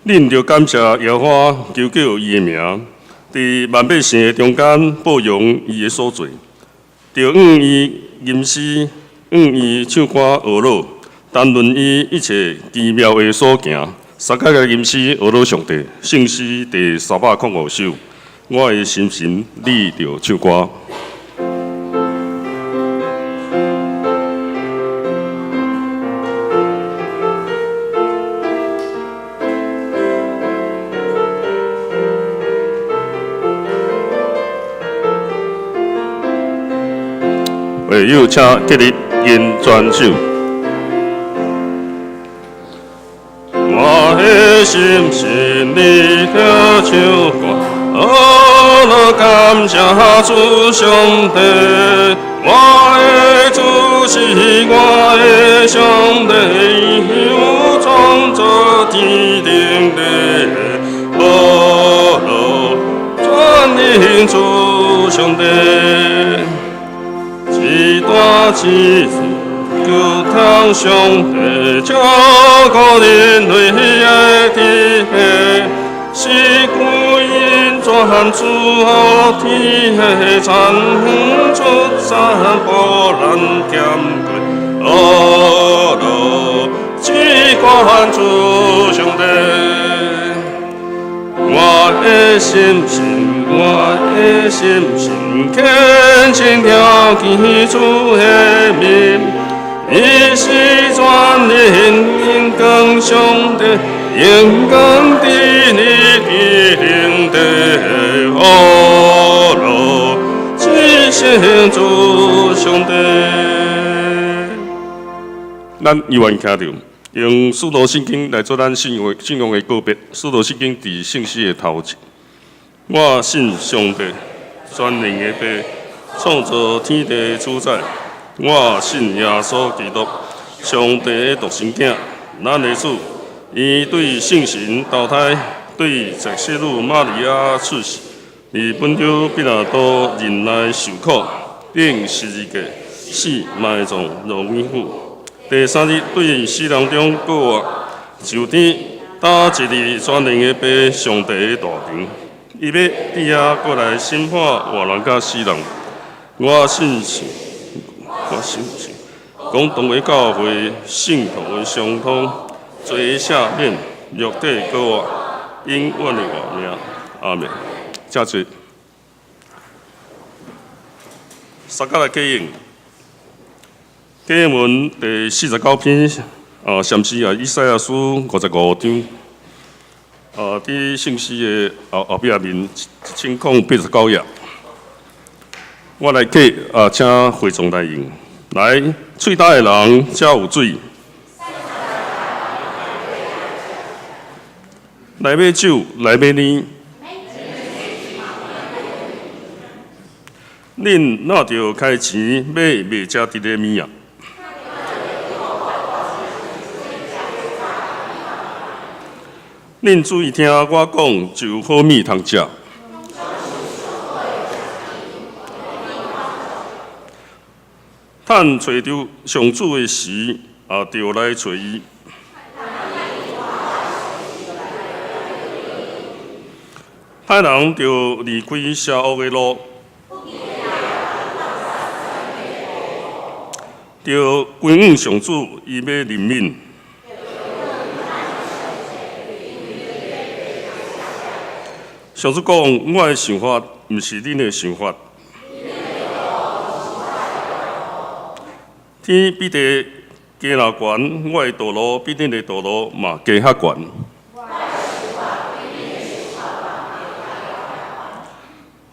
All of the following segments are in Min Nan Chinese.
恁著感謝耶和華，求告伊的名，佇萬百姓的中間報揚伊的所做，著向伊吟詩，向伊唱歌呵咾，談論伊一切奇妙的所行。三甲個吟詩呵咾上帝，聖詩第305首。我的心神，你著唱歌。會友請起立認全手。我的心神，你著唱歌，呵咾感謝主上帝。我的主是我的上帝，伊有創造天頂地，呵咾全能主上帝。一大一小求聽上帝，照顧人類的智慧，是歸因全主予天的田園出產無人儉過，呵咾至高主上帝。我的心神，我的心神，虔誠朝見主的面，伊是全能榮光上帝，榮光佇你天頂底，呵咾至聖主上帝。咱猶原徛著，用使徒信經來做咱信仰的告別。使徒信經佇聖詩的頭前，我信上帝，全能的父，創造天地的主宰。我信耶穌基督，上帝的獨生囝，咱的主。伊對聖神投胎，對十聖女瑪利亞出世，佇本丟彼拉多忍耐受苦，釘十字架，死埋葬落冥府。第三日對死人中復活，上天，搭坐佇全能的父上帝的大權。伊欲佇遐閣來審判活人佮死人。我信神，我信神，公同的教會聖徒的相通，罪赦免，肉體復活，永遠的活命。阿們。請坐。三甲來繼應。經文第49篇，禪詩啊，以賽亞書55章，佇聖詩的後壁面1089頁。我來記，請會眾來應。來，喙焦的人才有水。來買酒，來買奶。恁若著開錢買袂食得的物仔？恁注意聽我講，就有好物通食。趁揣著上主的時，也著來揣伊。歹人著離開邪惡的路，著歸向上主，伊欲憐憫。上主講：我的想法毋是恁的想法。天比地加若懸，我的道路比恁的道路嘛加較懸。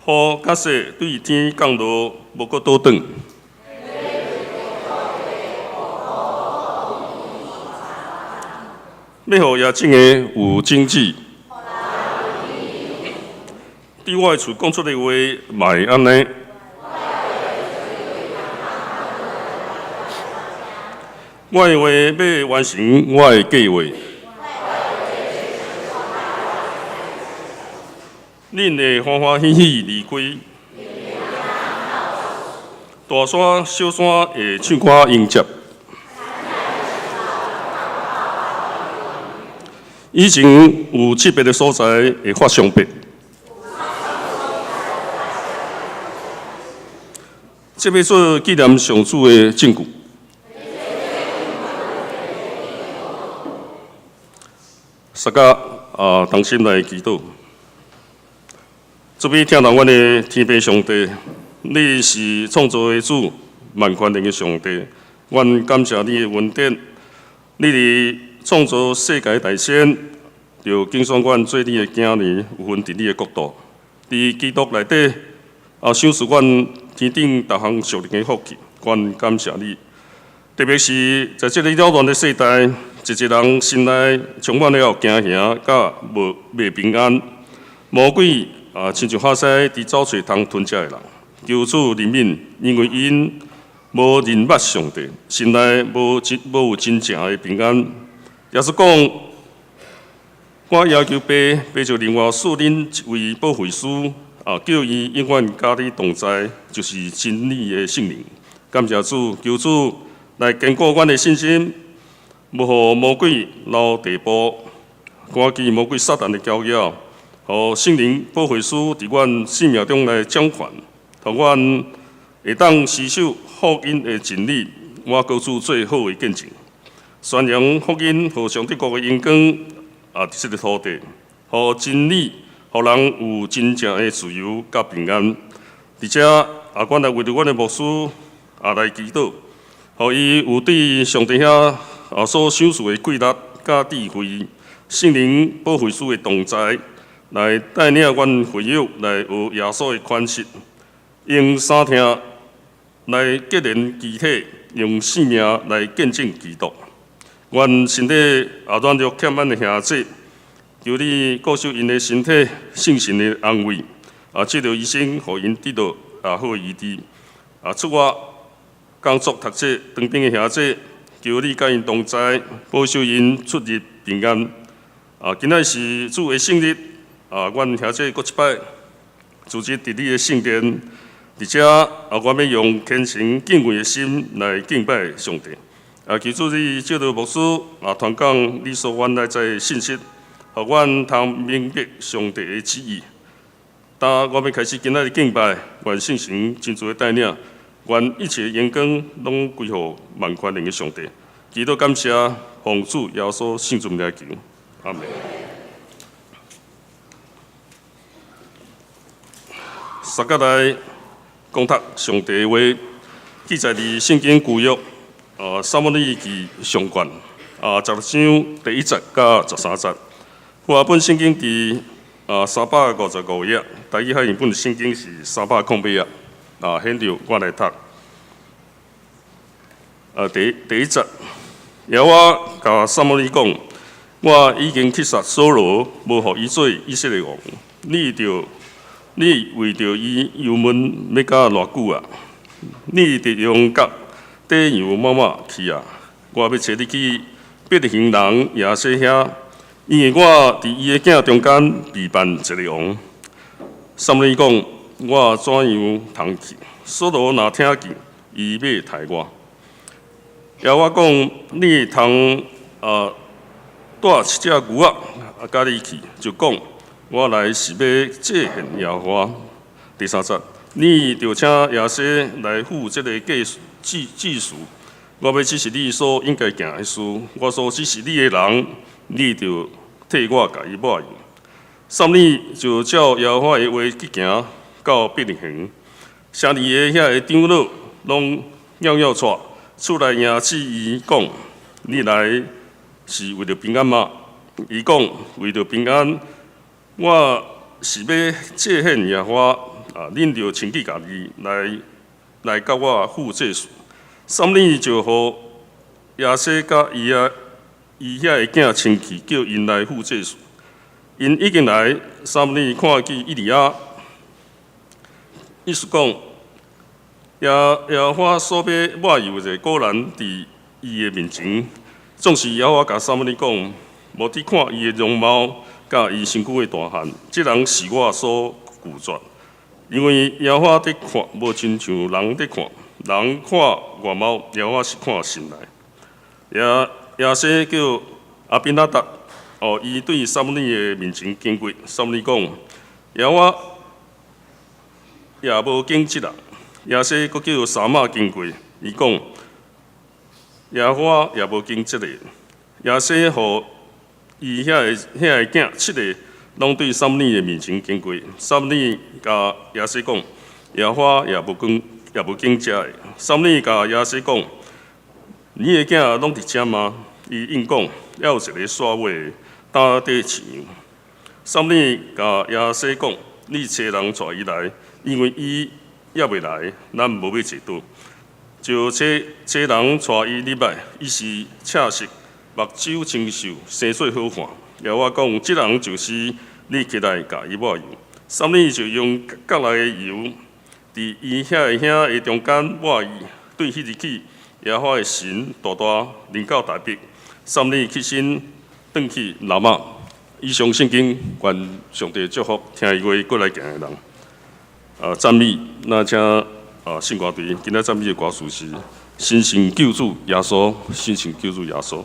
雨佮雪對天降落，無閣倒轉。欲予野種的有種子。對我的喙講出的話，嘛會按呢。我的話欲完成我的計畫。恁會歡歡喜喜離開。大山、小山會唱歌迎接。以前有七百个所在會發傷病，這欲做紀念上主的證據。大家啊，同心來祈禱。這邊疼惜阮的天父上帝，你是創造的主，萬權能的上帝。阮感謝你的恩典，你佇創造世界大先，就揀選阮做你的囝兒，有份佇你的國度。佇基督內底，啊，賞賜阮天頂逐項屬靈的福氣。阮感謝你，特別是在這个擾亂的世代，一濟人心內充滿了驚嚇佮無袂平安。魔鬼啊，親像哈西佇走揣通吞食的人，求主憐憫，因為𪜶無認捌上帝，心內無真無有真正的平安。耶穌講，我要求爸，爸就另外賜恁一位保惠師，啊，叫伊永遠佮你同在，就是真理的聖靈。感謝主，求主來堅固阮的信心，無予魔鬼留地步，趕緊魔鬼撒旦的攪擾，予聖靈保惠師佇阮生命中來掌權，予阮會當持守福音的真理，我閣做最好的見證，宣揚福音予上帝國的榮光啊！佇這个土地，予真理，予人有真正的自由佮平安。佇遮啊，阮來為著阮的牧師啊來祈禱，予伊有對上帝遐啊所賞賜的貴力佮智慧，聖靈保惠師的同在，來帶領阮會友來學耶穌的款式，用三疼來結連肢體，用性命來見證基督。阮身體也軟弱欠安的兄弟，求你顧守𪜶的身體、聖神的安慰，啊，藉著醫生，予𪜶得到也好的醫治。啊，出外工作、讀冊、當兵的兄弟，求你佮𪜶同在，保守𪜶出入平安。啊，今仔是主的聖日，啊，阮兄弟閣一擺聚集佇你的聖殿。佇遮啊，我欲用虔誠敬畏的心來敬拜上帝。啊，求主你藉著牧師啊，傳講你所阮來知的信息，予阮通明白上帝的旨意。當我欲開始今仔日敬拜，願聖神親自的帶領，願一切榮光攏歸予萬權能的上帝。祈禱感謝，奉主耶穌聖尊名求，阿門。大家來講讀上帝的話，記載佇聖經舊約，撒母耳記上卷，啊，16章第一節到13節。和合本聖經佇355頁，台語漢譯本聖經是308頁，啊，現在我來讀。啊，第一節，耶和華共撒母耳講：我已經棄殺掃羅，無予伊做以色列王。你著你為著伊憂悶欲到偌久啊？你著用角綴羊媽媽去啊！我欲差你去伯利恆人耶西遐，因為我佇伊的囝中間備辦一个王。撒母耳講：我怎樣通去？掃羅若聽見，伊欲刣我。耶和華講：你通啊帶七隻牛仔啊，佮你去，就講。我來是欲祭獻耶和華。第三節，你著請耶西來赴這个祭祭祭祀。我欲指示你所應該行的事。我所指示你的人，你著替我共伊抹油。撒母耳就照耶和華的話去行到伯利恆，城裡的遐个長老攏踴躍出出來迎接伊，講：你來是為著平安嗎？伊講：為著平安。我是欲祭獻耶和華啊！恁著清潔家己來來佮我赴祭祀。撒母耳就予耶西佮伊啊伊遐个囝清氣，叫𪜶來赴祭祀。𪜶已經來，撒母耳看見以利押，意思講耶耶和華所欲抹油的果然佇伊的面前。總是耶和華共撒母耳講，無得看伊的容貌。佮伊身軀的大漢，這人是我所拒絕，因為耶和華佇看，無親像人佇看，人看外貌，耶和華是看心內。耶西叫亞比拿達哦，伊對撒母耳的面前經過，撒母耳講：耶和華也無揀這人。耶西閣叫沙瑪經過，伊講：耶和華也無揀這个。耶西予伊遐个囝七个，攏對撒母耳的面前經過。撒母耳共耶西講：耶和華也無揀，也無揀這个。撒母耳共耶西講：你的囝攏佇遮嗎？伊應講：猶有一个煞尾的，擔佇飼羊。撒母耳共耶西講：你差人帶伊來，因為伊猶未來，咱無欲坐倒。就差人帶伊入來，伊是赤色，目睭清秀，生做好看。耶和華講：這人就是，你起來共伊抹油。撒母耳就用角內的油，佇伊遐个兄的中間抹伊。對彼日起，耶和華的神大大臨到大衛。撒母耳起身轉去拉瑪。以上聖經，願上帝祝福聽伊話過來行的人。讚美，咱請聖歌隊，今仔讚美的歌詞是：神聖救主耶穌，神聖救主耶穌。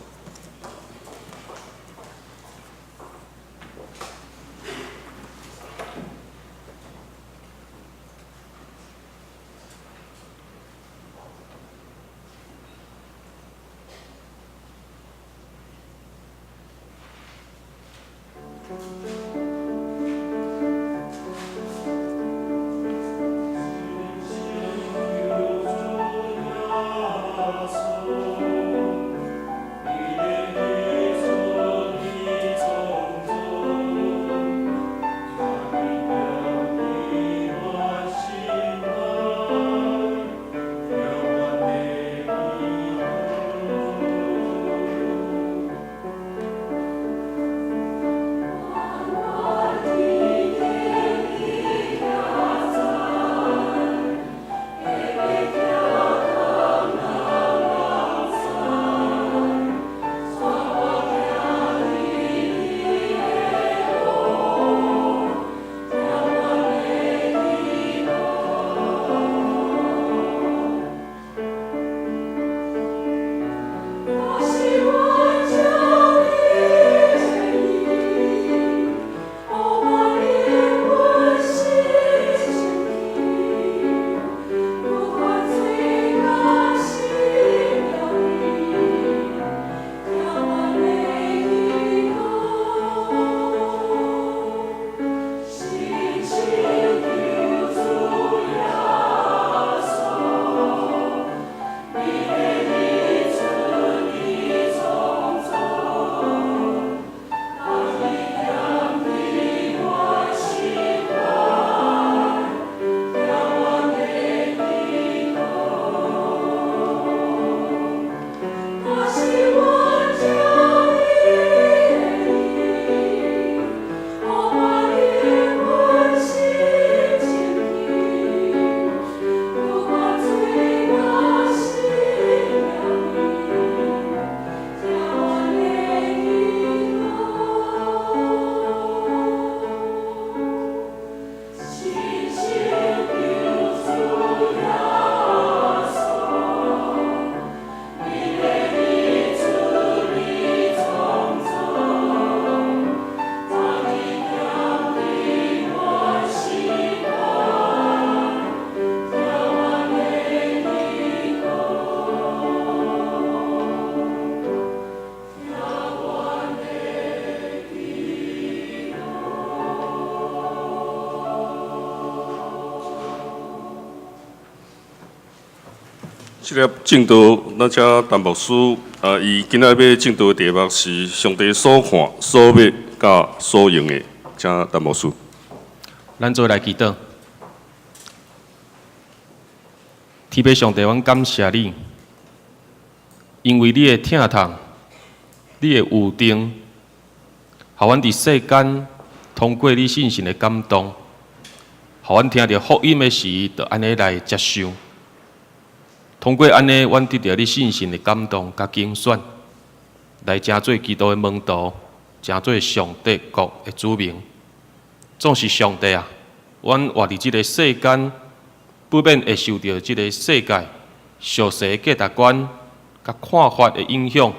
這粒證道，咱請陳牧師啊，伊今仔欲證道的題目是上帝所看、所欲、佮所用的，請陳牧師。咱做伙來祈禱。天父上帝，阮感謝你，因為你的疼痛，你的預定，予阮佇世間通過你聖神的感動，予阮聽著福音的時，就按呢來接受。通過按呢，阮得著你聖神的感動佮揀選，來成做基督的門徒，成做上帝國的子民。總是上帝啊，阮活佇這个世間，不免會受著這个世界俗世價值觀佮看法的影響，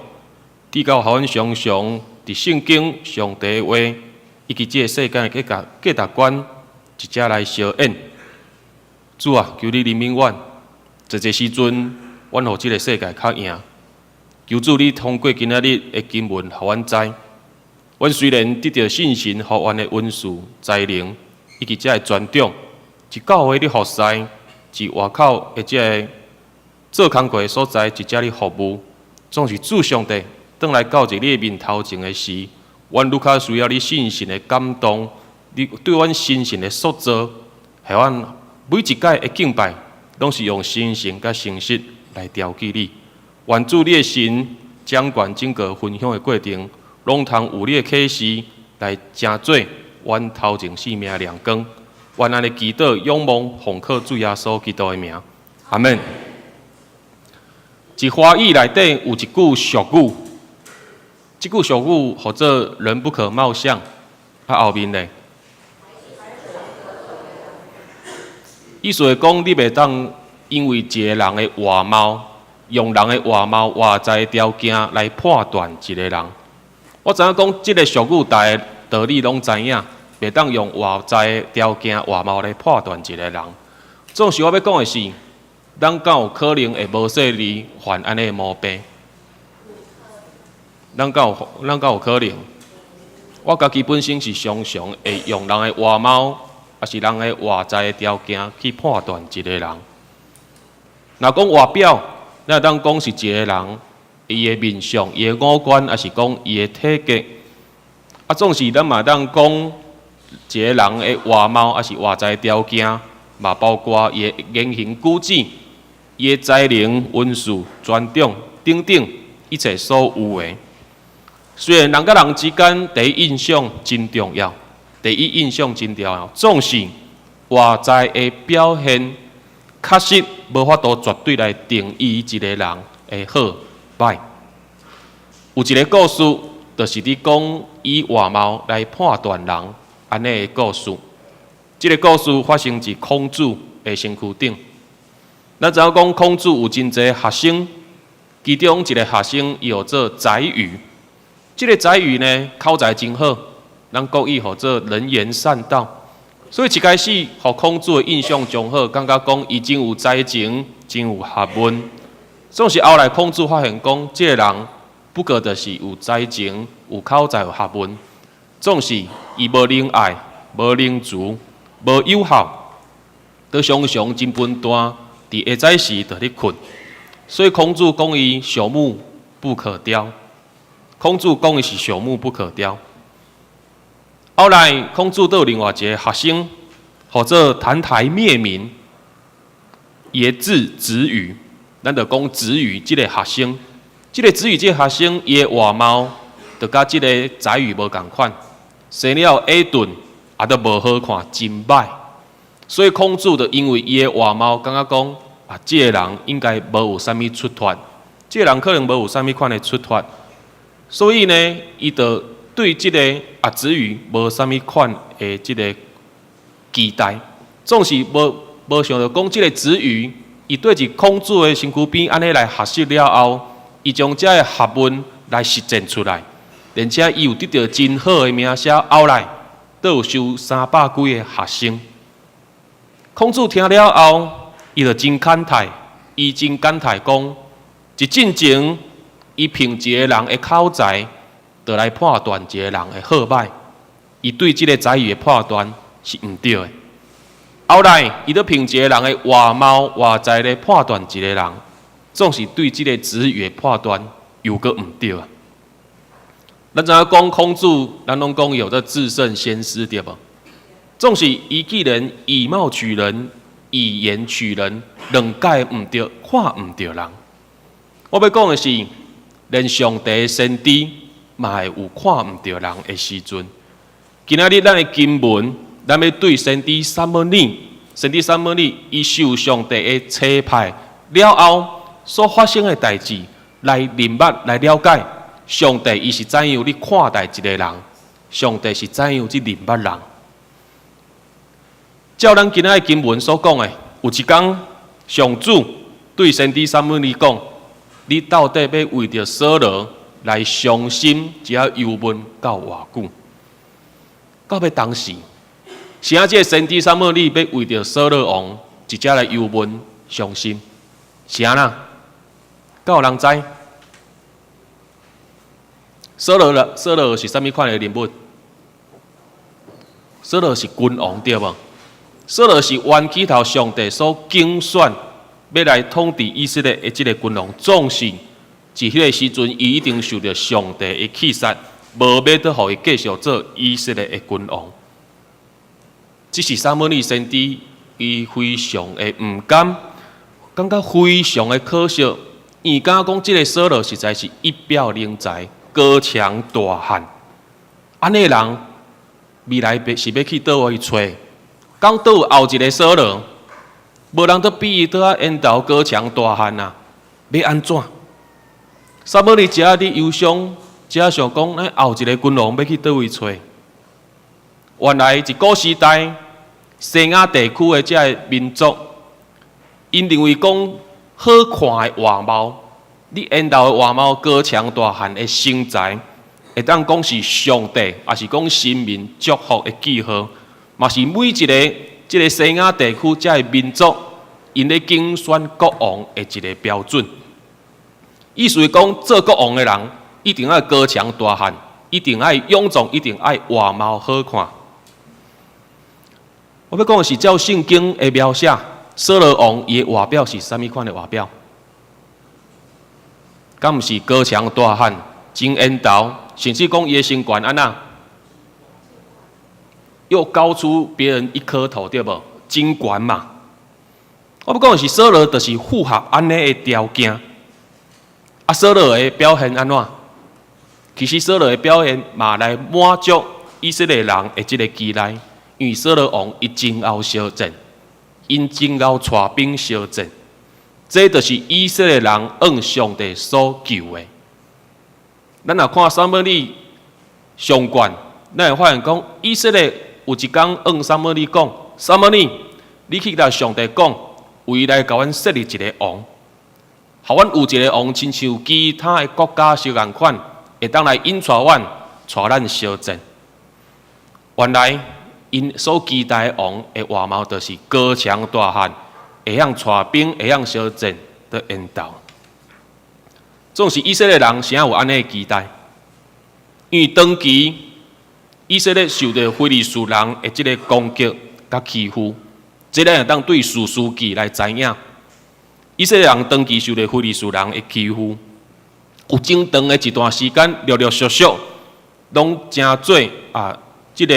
直到予阮常常佇聖經上帝的話，以及這个世間的價值觀，一齊來相演。主啊，求你憐憫阮，濟濟時陣，阮予這个世界較贏。求主你通過今仔日的經文，予阮知，阮雖然得著信神予阮的恩賜、才能以及這个專長，佇教會咧服侍，佇外口的這个做工課的所在，一齊咧服務，總是主上帝，轉來到佇你的面頭前的時，阮愈較需要你聖神的感動，你對阮心神的塑造，予阮每一擺的敬拜，攏是用心神佮誠實來調記你。願主你的神掌管整個分享的過程，攏通有你的啟示來成做阮頭前生命的亮光。願按呢祈禱仰望奉靠主耶穌基督的名，阿們。佇華語內底有一句俗語，這句俗語號做“人不可貌相”，啊後面呢？意思是講，你袂當因為一个人的外貌，用人的外貌、外在條件來判斷一个人。我知影講，這个俗語，大家道理攏知影，袂當用外在條件、外貌來判斷一个人。總是我欲講的是，咱敢有可能會無細膩犯按呢的毛病？咱敢有可能？我家己本身是常常會用人的外貌，抑是人的外在的條件去判斷一个人。若講外表，咱會當講是一个人伊的面相、伊的五官，抑是講伊的體格。啊，總是咱嘛當講一个人的外貌，抑是外在條件，嘛包括伊的言行舉止、伊的才能、恩賜、專長等等一切所有的。雖然人佮人之間第一印象真重要，第一印象真重要，總是外在的表現，確實無法度絕對來定義一個人的好歹。有一个故事，就是佇講以外貌來判斷人按呢的故事。這个故事發生佇孔子的身軀頂。咱知影講孔子有真濟學生，其中一个學生伊號做宰予。這个宰予呢，口才真好，咱國語號做能言善道，所以一開始予孔子的印象上好，感覺講伊真有才情，真有學問。總是後來孔子發現講，這个人不過就是有才情、有口才、有學問，總是伊無仁愛、無仁慈、無友好，都常常真笨惰，佇下早時就咧睏。所以孔子講伊朽木不可雕。孔子講伊是朽木不可雕。後來孔子閣有另外一个學生，號做澹台滅明，伊的字子羽，咱就講子羽這个學生，這个子羽這个學生，伊的外貌就佮這个宰予無仝款，生了矮鈍，也都無好看，真歹。所以孔子就因為伊的外貌，感覺講啊，這个人應該無有啥物出脫，這个人可能無有啥物款的出脫。所以呢，伊就對這个阿子羽無啥物款的這个期待，總是無想著講這个子羽，伊綴佇孔子的身軀邊按呢來學習了後，伊將這个學問來實踐出來，而且伊有得著真好的名聲，後來閣有收三百幾个學生。孔子聽了後，伊就真感嘆，伊真感嘆講，佇進前。伊憑一个人的口才，就來判斷一個人的好歹。伊對這个宰予的判斷是毋對的。後來，伊閣憑一個人的外貌、外在來判斷一個人，總是對這个子羽的判斷又閣毋對啊。咱知影講孔子，咱攏講有這至聖先師對無？總是伊既然以貌取人、以言取人，兩擺毋對，看毋著人。我欲講的是，連上帝先知嘛會有看毋著人的時陣。今仔日咱的經文，咱欲對先知撒母耳，先知撒母耳伊受上帝的差派了後所發生的代誌，來認捌、來了解上帝伊是怎樣咧看待一個人，上帝是怎樣去認捌人。照咱今仔的經文所講的，有一工上主對先知撒母耳講：你到底欲為著掃羅來傷心，這憂悶到偌久？到尾當時，啥這個先知撒母耳欲為著掃羅王一隻來憂悶傷心？啥啦？敢有人知？掃羅了，掃羅是啥物款的人物？掃羅是君王對無？掃羅是原起頭上帝所揀選，欲來統治以色列的這個君王，總是佇彼個時陣，伊一定受著上帝的棄殺，無欲閣予伊繼續做以色列的君王。這是撒母耳先知，伊非常的毋甘，感覺非常的可惜。伊敢講這個掃羅實在是一表人才，高強大漢，按呢人未來是欲去佗位揣？敢佗有後一個掃羅？無人閣比伊閣較緣投高強大漢啊！欲按怎？撒母耳遮佇憂傷，遮想講，咱後一個君王欲去佗位揣？原來佇古時代，西亞地區的這个民族，𪜶認為講好看的外貌，你緣投的外貌高強大漢的身材，會當講是上帝，抑是講神明祝福的記號，嘛是每一个這个西亞地區這个民族，𪜶咧揀選國王的一个標準。意思是講，做國王的人一定愛高強大漢，一定愛勇壯，一定愛外貌好看。我欲講的是，照聖經的描寫，掃羅王伊的外表是啥物款的外表？敢毋是高強大漢、真緣投，甚至講伊的身懸按怎？又高出別人一顆頭，對無？真懸嘛！我欲講的是，掃羅就是符合按呢的條件。啊，掃羅的表現按怎？其實掃羅的表現嘛來滿足以色列人的這个期待，因為掃羅王伊真𠢕相戰，𪜶真𠢕帶兵相戰，這就是以色列人向上帝所求的。咱若看撒母耳上卷，咱會發現講以色列有一工向撒母耳講：撒母耳，你去共上帝講，為來共阮設立一个王，予阮有一个王，親像其他的國家相仝款，會當來引帶阮，帶咱相戰。原來𪜶所期待的王的外貌，就是高強大漢，會曉帶兵，會曉相戰的緣投。總是以色列人啥有按呢期待？因為長期以色列受著非利士人的這个攻擊佮欺負，這咱會當對士師記來知影。以色列人長期受著非利士人的欺負，有真長的一段時間，陸陸續續攏成做啊，這个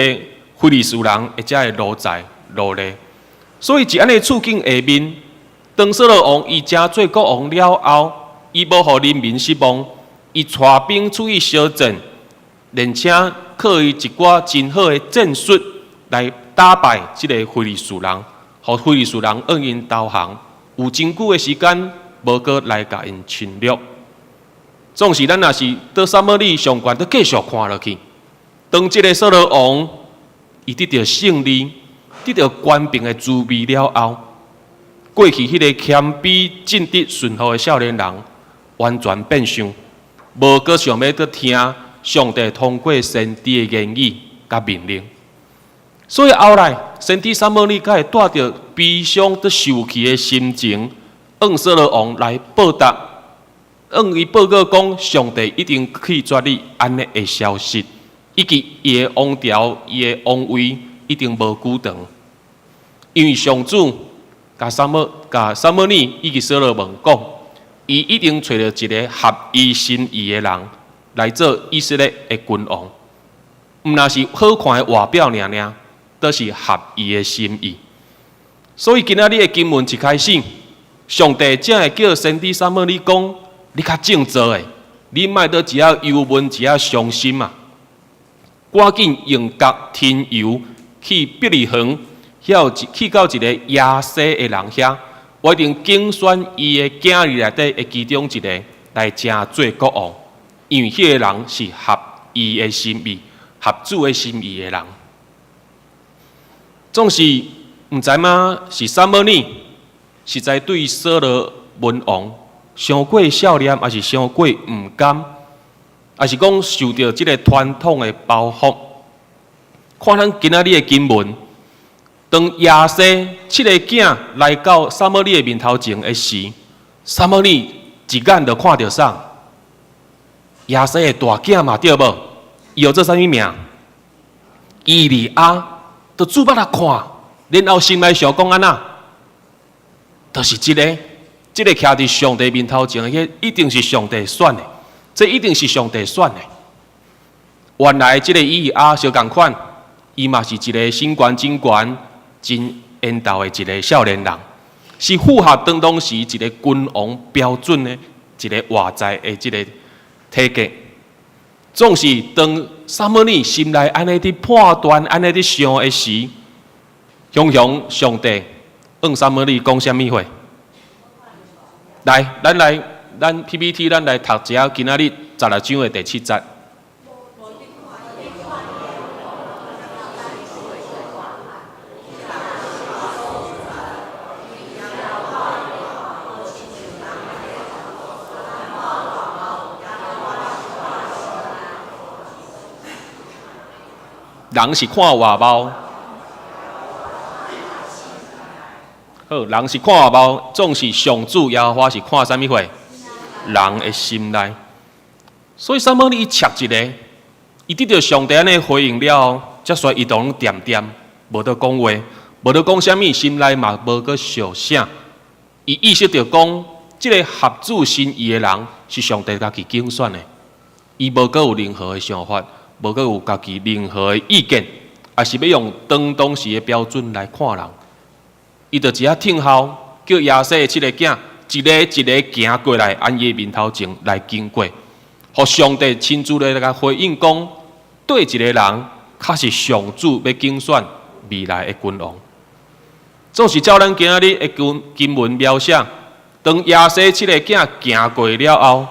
非利士人的這个奴才奴隸。所以，佇按呢處境下面，當掃羅王伊成做國王了後，伊無予人民失望，伊帶兵出去相戰，而且靠伊一寡真好的戰術來打敗這个非利士人，予非利士人向𪜶投降。有真久的時間無閣來共𪜶侵略。總是咱若是佇撒母耳上卷，閣繼續看落去，當這个掃羅王伊得著勝利，得著權柄的滋味了後，過去彼個謙卑、正直、順服的少年人，完全變相，無閣想欲閣聽上帝通過先知的言語佮命令。所以後來，先知撒母耳才會帶著悲傷、閣受氣的心情，向掃羅王來報答，向伊報告講，上帝已經棄絕你按呢的消息，以及伊的王朝、伊的王位一定無久長，因為上主共撒母共撒母耳以及所羅門講，伊一定揣著一个合伊心意的人來做以色列的君王，毋但是好看的外表爾爾，都是合伊的心意。所以今仔日的經文一開始，上帝才會叫先知撒母耳講：你較振作的，你莫閣一下憂悶，一下傷心啊！趕緊用角添油去伯利恆，遐有一去到一个耶西的人遐，我一定揀選伊的囝兒內底的其中一个來成做國王，因為彼个人是合伊的心意、合主的心意的人。總是毋知影是啥物呢？實在對掃羅文王傷過少年，抑是傷過毋甘。抑是講受著這个傳統的包袱。看咱今仔日的經文，當耶西七个囝來到撒母耳的面頭前的時，撒母耳一眼就看著啥？耶西的大囝嘛，對無？伊號做啥物名？以利押，就注目來看，然後心內想講按怎？就是這个，這个徛佇上帝面頭前的，彼一定是上帝選的，這一定是上帝選的。原來這个以利押相仝款，伊嘛是一个身懸真懸、真緣投的一个少年人，是符合當當時一个君王標準的一个外在的這个體格。總是當撒母耳心內按呢佇判斷、按呢佇想的時，雄雄上帝向撒母耳講啥物話？來，咱來，咱 PPT，咱來讀一下今仔日十六章的第七節。人是看外貌，好，人是看外貌，總是上主耶和華是看啥物貨？人的心內。所以撒母耳伊插一个，伊得著上帝按呢回應了後，才煞伊就攏恬恬，無得講話，無得講啥物，心內嘛無閣相啥。伊意識著講，這个合主心意的人是上帝家己揀選的，伊無閣有任何的想法。無閣有家己任何的意見，抑是欲用當當時的標準來看人，伊就一下聽候，叫耶西的七个囝，一个一个行過來，按伊面頭前來經過，予上帝親自來共回應講，佗一个人較是上主欲揀選未來的君王。總是照咱今仔日的經經文描寫，當耶西七个囝行過了後，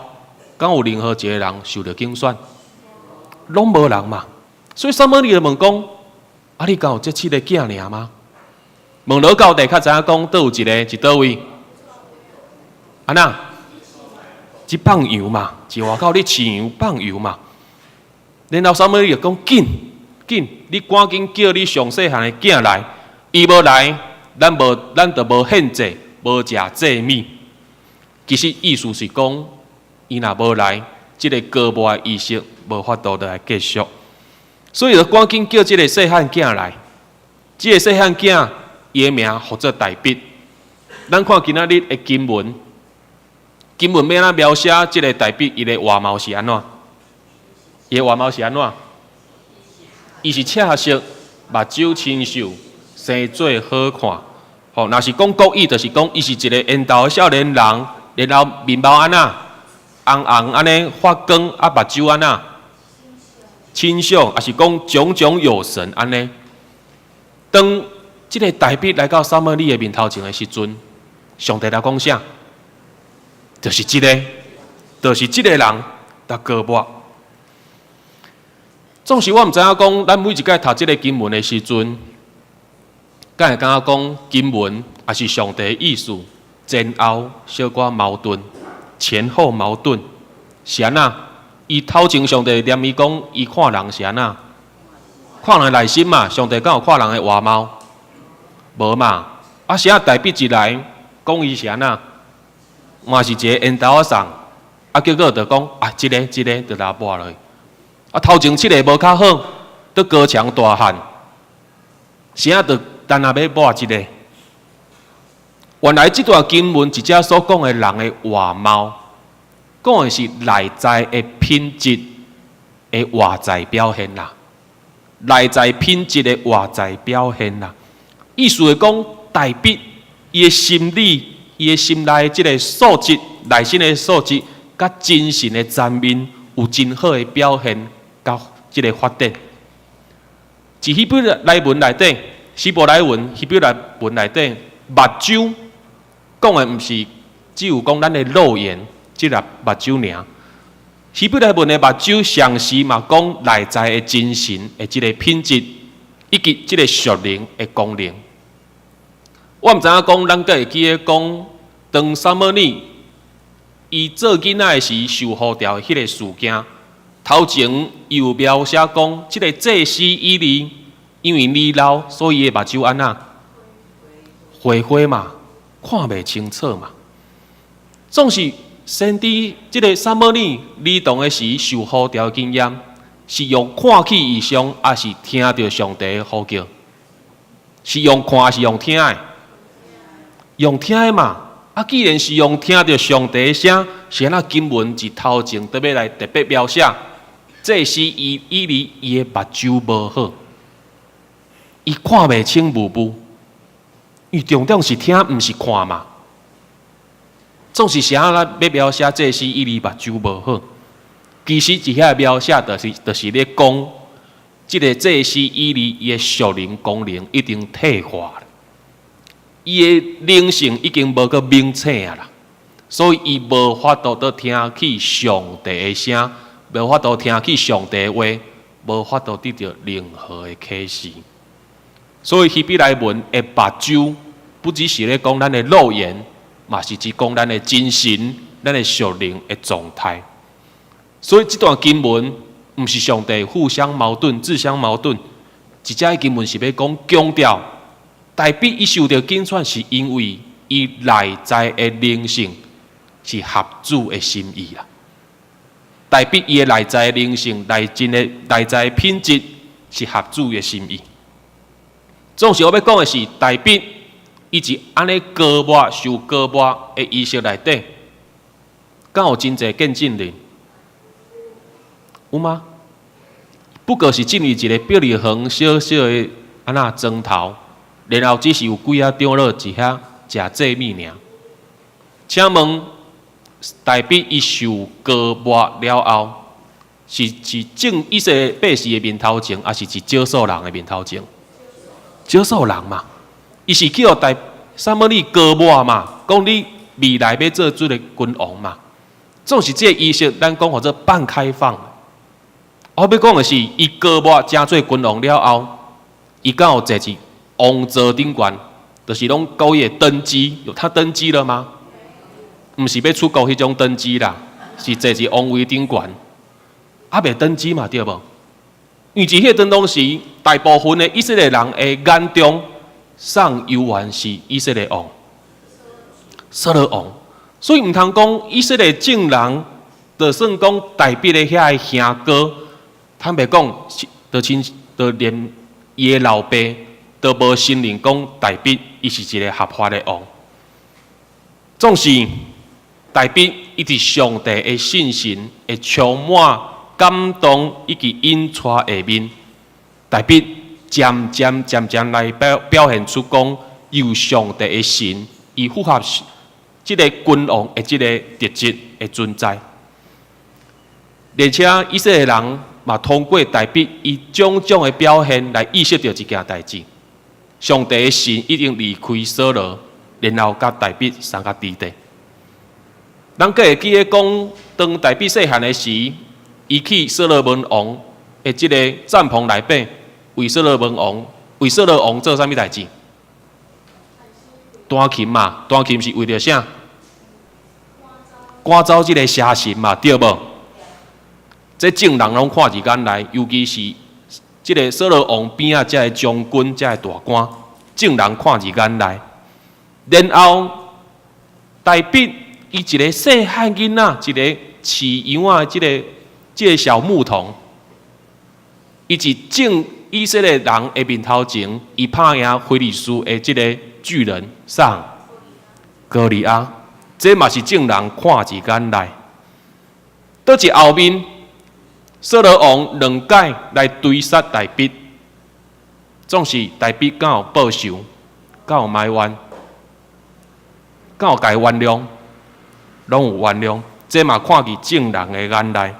敢有任何一个人受著揀選？攏無人嘛，所以撒母耳就問講：啊，你敢有這七个囝爾嗎？問落到底，較知影講，佗有一个佇佗位？按怎？去放羊嘛，佇外口咧飼羊放羊嘛。然後撒母耳就講：緊緊，你趕緊叫你上細漢的囝來，伊無來，咱無咱就無獻祭，無食祭物。其實意思是講，伊若無來，這个膏抹的儀式無法度來繼續，所以就趕緊叫這个細漢囝來。這个細漢囝，伊的名號做大衛。咱看今仔日的經文，經文欲按怎描寫這个大衛？伊的外貌是按怎？伊的外貌是按怎？伊是赤色，目睭清秀，生做好看。吼，若是講國語，就是講伊是一个緣投的少年人，然後面貌按怎？紅紅按呢發光，啊目睭按怎？清秀，抑是講炯炯有神按呢。當這个大衛來到撒母耳的面頭前的時陣，上帝來講啥？就是這个，就是這个人來膏抹。總是我毋知影講，咱每一擺讀這个經文的時陣，敢會感覺講經文抑是上帝的意思前後小可矛盾。前後矛盾是按怎？伊頭前上帝念伊講，伊看人是按怎？看人內心嘛，上帝敢有看人的外貌？無嘛？啊，啥大衛一來講伊是按怎？嘛是一个緣投仔送，啊，結果就講啊，這个這个就來抹落去。啊，頭前七个無較好，閣高強大漢，啥就單若欲抹這个。原來這段經文一節所講的人的外貌，講的是內在的品質的外在表現啦。內在品質的外在表現啦。意思是講，大衛伊的心理、伊的心內這个素質、內心的素質，佮精神的層面有真好的表現，佮這个發展。佇希伯來文內底，希伯來文、希伯來文內底，目睭講的毋是只有講咱的肉眼，這个目睭爾。希伯來文的目睭，同時嘛講內在的精神的這个品質，以及這个屬靈的功能。我毋知影講，咱閣會記得講，當撒母耳伊做囡仔的時受呼召的彼个事件，頭前伊有描寫講，這个祭司以利因為年老，所以伊的目睭按怎花花嘛，看袂清楚嘛。總是先知這个撒母耳兒童的時受呼召的經驗，是用看起異象，抑是聽著上帝的呼叫？是用看抑是用聽的？用聽的嘛。啊，既然是用聽著上帝的聲，是按怎經文佇頭前特別來特別描寫，祭司以利伊的目睭無好，伊看袂清霧霧，伊重點是聽，毋是看嘛。總是啥咱欲描寫祭司以利目睭無好，其實佇遐描寫就是咧講，這个祭司以利伊的屬靈功能已經退化了，伊的靈性已經無閣明醒啊啦，所以伊無法度閣聽去上帝的聲，無法度聽去上帝的話，無法度得著任何的啟示。所以希伯來文的目睭，不只是咧講咱的肉眼，嘛是指講咱的精神、咱的屬靈的狀態。所以這段經文毋是上帝互相矛盾、自相矛盾。這節經文是欲講強調，大衛伊受著揀選，是因為伊內在的靈性是合主的心意啦。大衛伊的內在靈性、內真的內在品質是合主的心意。總是我欲講的是，大衛伊是按呢膏抹、受膏抹的儀式內底，敢有真濟見證人？有嗎？不過是進入一个伯利恆小小的按怎莊頭，然後只是有幾仔長老佇遐食祭物爾。請問，大衛伊受膏抹了後，是眾以色列百姓的面頭前，抑是佇少數人的面頭前？少數人嘛，伊是去予大撒母耳膏抹嘛，講你未來欲做這个君王嘛。總是這个儀式，咱講號做半開放。我欲講的是，伊膏抹成做君王了後，伊敢有坐佇王座頂懸，就是攏故意登基。有他登基了嗎？毋是欲出國彼種登基啦，是坐佇王位頂懸，猶未登基嘛，對無？因為佇彼陣當時，大部分的以色列人的眼中，誰猶原是以色列王，掃羅王，所以毋通講以色列眾人，就算講大衛的遐个兄哥，坦白講，就親，就連伊的老爸都無承認講大衛伊是一个合法的王。總是大衛伊佇上帝的信心會充滿感動以及引帶下面，大衛漸漸漸漸來表現出講有上帝的神，伊符合這个君王的這个特質的存在。而且以色列人嘛通過大衛伊種種的表現來意識著一件代誌：上帝的神已經離開掃羅，然後共大衛送佮佇底。咱閣會記得講，當大衛細漢的時，伊去所羅門王的這个帳篷內底，為掃羅王做啥物代誌？彈琴嘛，彈琴是為著啥？趕走這个邪神嘛，對無？這眾人攏看佇眼內，尤其是這个掃羅王邊仔這个將軍、這个大官，眾人看佇眼內。然後大衛伊一个細漢囡仔，一个飼羊仔，這个小牧童，伊佇眾以色列人的面頭前，伊拍贏非利士的這个巨人啥？歌利亞，這嘛是眾人看佇眼內。倒佇後面，掃羅王兩擺來追殺大衛，總是大衛敢有報仇，敢有埋怨，敢有共伊原諒，攏有原諒。這嘛看佇眾人的眼內。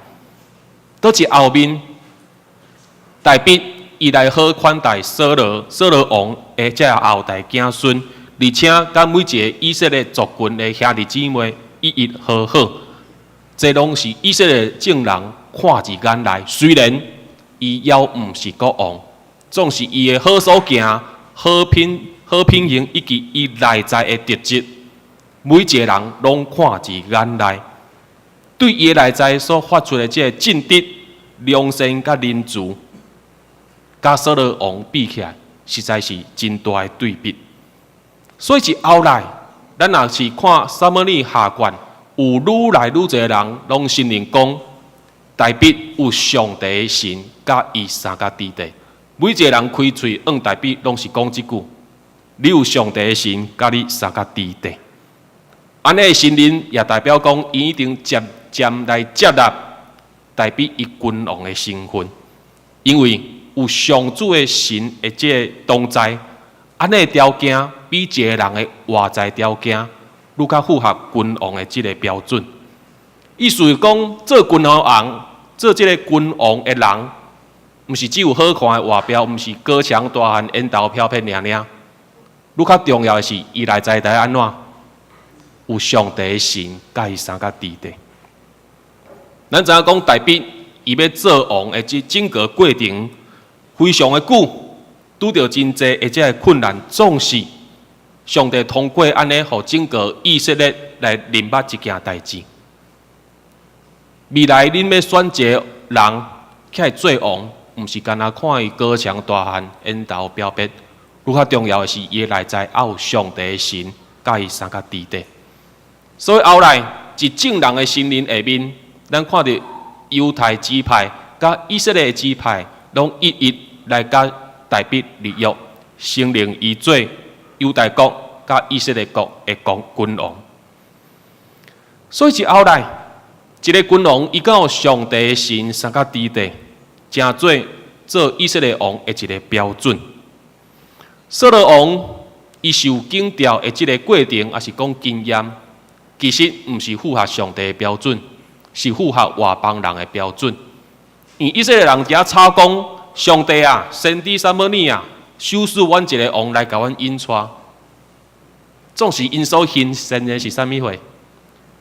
倒佇後面，大衛伊來好款待掃羅王的這後代子孫，而且佮每一个以色列族群的兄弟姊妹一一和好。這攏是以色列眾人看佇眼內。雖然伊猶毋是國王，總是伊的好所行、好品行以及伊內在的特質，每一个人攏看佇眼內。對伊的內在所發出的這个正直，良善佮仁慈，佮掃羅王比起來，實在是真大的對比。所以是後來，咱若是看撒母耳下卷，有愈來愈濟人攏承認講，大衛有上帝的神佮伊相佮佇咧。每一个人開喙向大衛，攏是講這句：你有上帝的神佮你相佮佇咧。按呢承認也代表講，𪜶已經漸漸來接納大衛伊君王的身份，因為有上主的神的這个同在，按呢條件比一个人的外在條件愈較符合君王的這个標準。意思是講，做君王，做這个君王的人，毋是只有好看的外表，毋是高強大漢、緣投飄撇爾爾，愈較重要的是，伊內在底按怎？有上帝的神佮伊相佮佇咧。咱知影講，大衛伊欲做王的這整個過程非常的久，拄著真濟的這个困難，總是上帝通過按呢，予整個以色列來認捌一件代誌。未來恁欲選一个人起來做王，毋是干焦看伊高強大漢、緣投飄撇，愈較重要的是伊的內在猶有上帝的神佮伊相佮佇咧。所以後來，佇眾人的承認下面，咱看著猶大支派佮以色列支派，攏一一來佮大衛立約，承認伊做猶大國佮以色列國的國君王。所以是後來，一个君王伊敢有上帝的神相佮佇咧，成做做以色列王的一个標準。掃羅王伊受檢調的這个過程，抑是講經驗，其實毋是符合上帝的標準，是符合外邦人的標準。因為以色列人佇遐吵講：上帝啊，先知撒母耳啊，賞賜阮一个王來共阮引帶。總是𪜶所欣羨的是啥物貨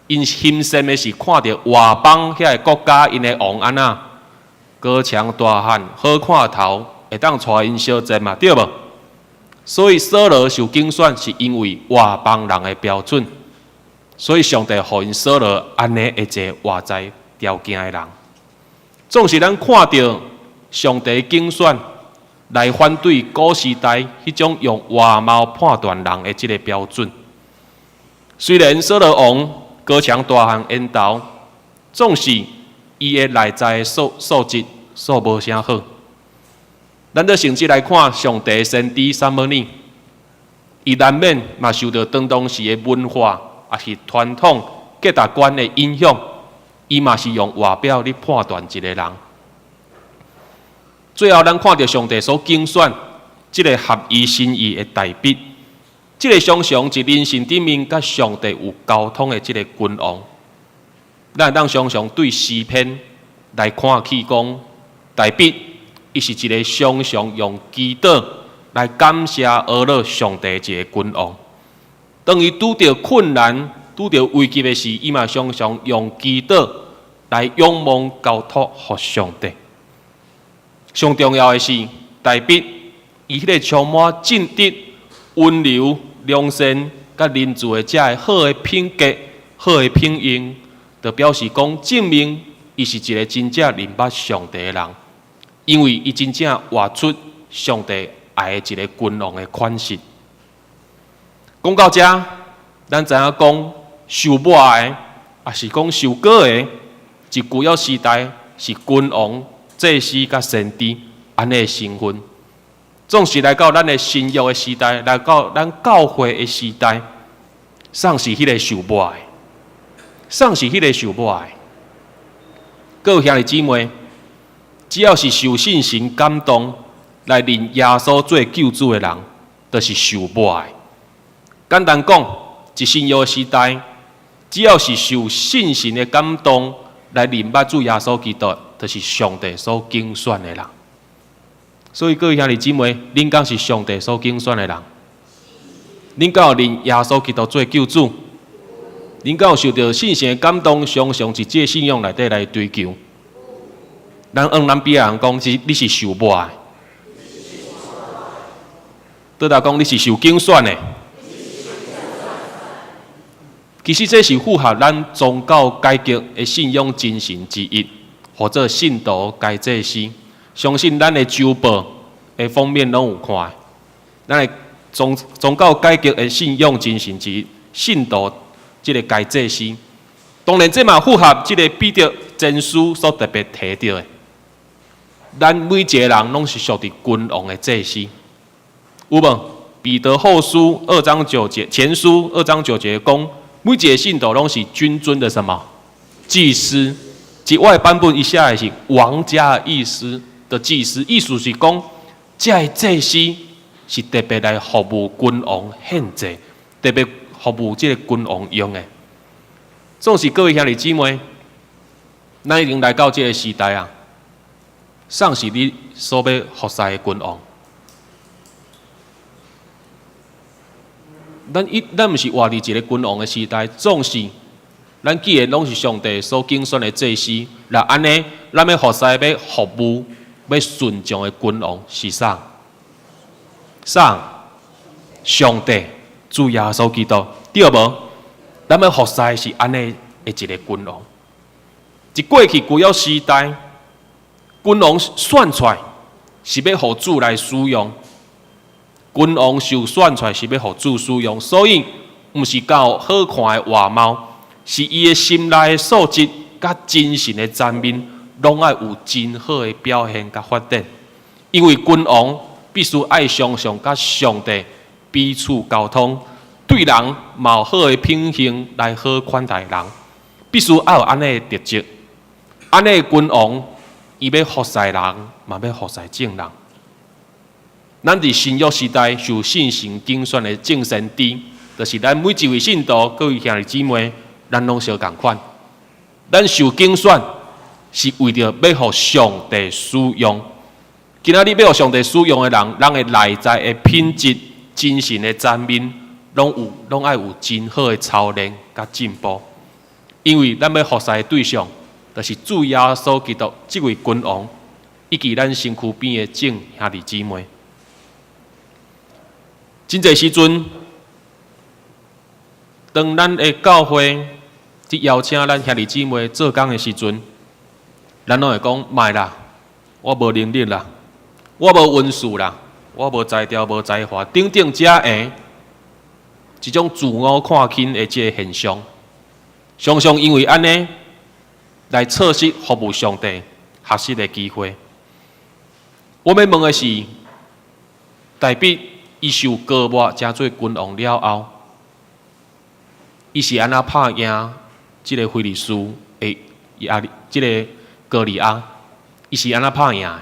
？𪜶欣羨的是看著外邦遐个國家𪜶的王按怎高強大漢，好看頭，會當帶𪜶相戰嘛，對無？所以掃羅受揀選是因為外邦人的標準，所以上帝予𪜶掃羅按呢的一个外在條件的人。總是咱看著上帝揀選來反對古時代彼種用外貌判斷人的這个標準。雖然掃羅王高強大漢緣投，總是伊的內在素質素無啥好。咱佇聖經來看，上帝先知撒母耳，伊難免嘛受著當當時的文化，抑是傳統價值觀的影響，伊嘛是用外表咧判斷一個人。最後，咱看著上帝所揀選這个合伊心意的大衛，這个常常佇人生頂面佮上帝有溝通的這个君王，咱會當常常對詩篇來看起講，大衛伊是一个常常用祈禱來感謝阿樂上帝的一个君王。當伊拄著困難、拄著危急的時，伊嘛常常用祈禱來仰望交託予上帝。上重要的是，大衛伊彼个充滿正直、溫柔、良善、佮仁慈的這个好的品格、好的品行，就表示講證明伊是一个真正認捌上帝的人，因為伊真正活出上帝愛的一个君王的款式。講到遮，咱知影講受抹的，抑是講受膏的，佇舊約時代是君王、祭司佮先知按呢的身份。總是來到咱的新約的時代，來到咱教會的時代，誰是彼個受抹的？誰是彼個受抹的？各位兄弟姊妹，只要是受聖神感動來認耶穌做救主的人，就是受抹的。簡單講，佇新約時代，只要是受聖神的感動來認捌主耶穌基督，就是上帝所揀選的人。所以各位兄弟姊妹，恁敢是上帝所揀選的人？恁敢有認耶穌基督做救主？恁敢有受著聖神的感動，常常佇這个信仰內底來追求？咱向咱邊仔人講，是你是受抹的。倒來講，你是受揀選的。其實這是符合咱宗教改革的信仰精神之一，號做信徒該祭司。相信咱的週報的封面攏有看。咱的宗教改革的信仰精神之一，信徒這个該祭司。當然，這嘛符合這个彼得前書所特別提著的。咱每一个人攏是屬佇君王的祭司，有無？彼得後書二章九節，前書二章九節講，每一个信徒攏是君尊的什麼祭司？這我的版本伊寫的是王家的意思的祭司，意思是講，這个祭司是特別來服務君王獻祭，特別服務這个君王用的。總是各位兄弟姊妹，咱已經來到這个時代啊，啥是你所欲服侍的君王？咱毋是活佇一个君王的時代，總是咱既然攏是上帝所揀選的祭司，若按呢，咱欲服侍、欲服務、欲順從的君王是啥？啥？上帝，主耶穌基督，對無？咱欲服侍是按呢的一个君王。佇過去舊約時代，君王選出來是欲予主來使用。君王受選出來是欲予主使用，所以毋是靠好看的外貌，是伊的心內的素質佮精神的層面，攏愛有真好的表現佮發展。因為君王必須愛常常佮上帝彼此溝通，對人嘛有好的品行來好款待人，必須愛有按呢的特質。按呢的君王，伊欲服侍人，嘛欲服侍眾人。咱佇新約時代受聖神揀選的眾先知，就是咱每一位信徒、各位兄弟姊妹，咱攏相仝款。咱受揀選是為著欲予上帝使用。今仔日欲予上帝使用的人，人的內在的品質、精神的層面，攏有，攏愛有真好的操練佮進步。因為咱欲服侍的對象，就是主耶穌基督這位君王，以及咱身軀邊的眾兄弟姊妹。真濟時陣，當咱的教會去邀請咱兄弟姊妹做工的時陣，咱攏會講莫啦，我無能力啦，我無恩賜啦，我無才調、無才華，等等，遮的這種自我看輕的這个現象，常常因為按呢來錯失服務上帝學習的機會。我欲問的是，大衛伊受膏抹成做君王了後，伊是按怎拍贏這个非利士的亞利，這个歌利亞？伊是按怎拍贏的？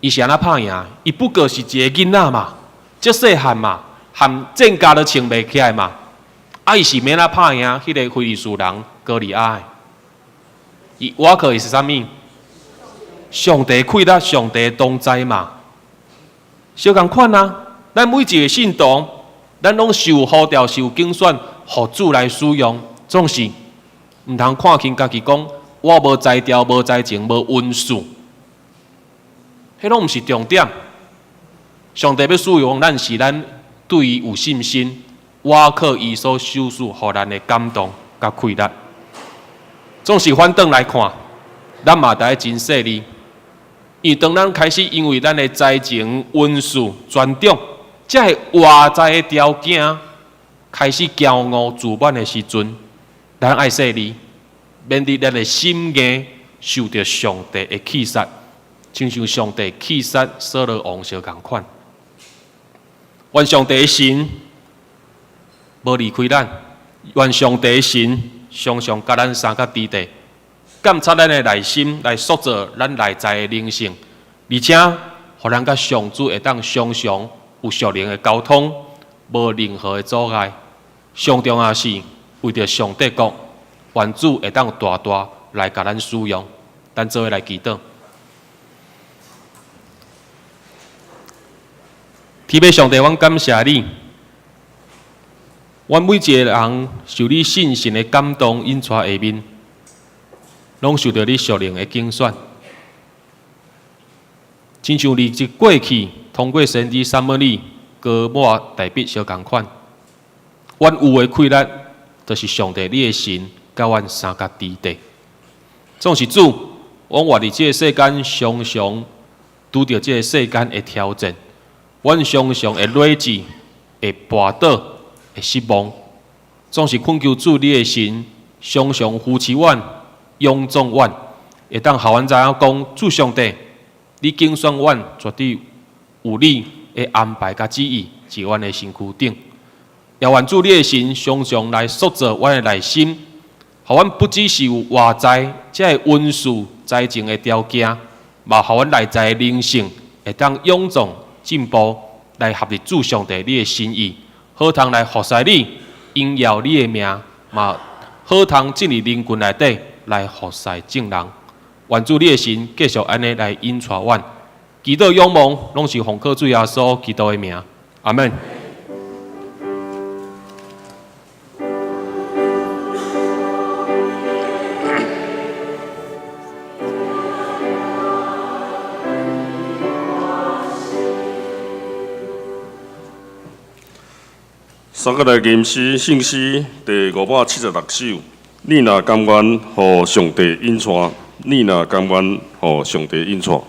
伊是按怎拍贏？伊不過是一个囡仔嘛，足細漢嘛，含戰甲都穿袂起來嘛。啊，伊是欲按怎拍贏彼个非利士人歌利亞的？伊倚靠的是啥物？上帝氣力，上帝同在嘛。相仝款啊！咱每一个信徒，咱攏受呼召、受揀選，予主來使用，總是毋通看輕家己，講我無才調、無才情、無恩賜，彼攏毋是重點。上帝欲使用咱，是咱對伊有信心，倚靠伊所賞賜予咱的感動佮氣力。總是反轉來看，咱嘛得愛真細膩。因為當咱開始因為咱的才情、恩賜、專長，這个外在的條件開始驕傲自滿的時陣，咱愛細膩，免得咱的心硬受著上帝的氣殺，親像上帝氣殺掃羅王相仝款。願上帝的神無離開咱，願上帝的神常常佮咱相佮佇地。監察咱的內心，來塑造咱內在的靈性，而且，予咱佮上主會當常常有屬靈的溝通，無任何的阻礙。上重要是為著上帝國，願主會當大大來共咱使用。咱做伙來祈禱。天父上帝，阮感謝你，阮每一个人受你聖神的感動，引帶下面。攏受著你屬靈的揀選，親像佇這過去通過先知撒母耳膏抹大衛相仝款，阮有的氣力，就是上帝你的神佮阮相佮佇地。總是主，阮活佇這个世間，常常拄著這个世間的挑戰，阮常常會累志、會跋倒、會失望。總是懇求主，你的神常常扶持阮、勇壯阮，會當予阮知影講，主上帝，你揀選阮，絕對有你的安排佮旨意，佇阮的身軀頂。也願主你的神常常來塑造阮的內心，予阮不只是有外在這个恩賜才情的條件，嘛予阮內在的靈性會當勇壯進步，來合入主上帝你的心意，好通來服侍你，榮耀你的名，嘛好通進入人群內底來服侍眾人。願主你的神繼續按呢來引帶阮，祈禱仰望，攏是奉靠主耶穌基督的名，阿們。三個來吟詩，聖詩第576首。你若甘願，予上帝引帶；你若甘願，予上帝引帶。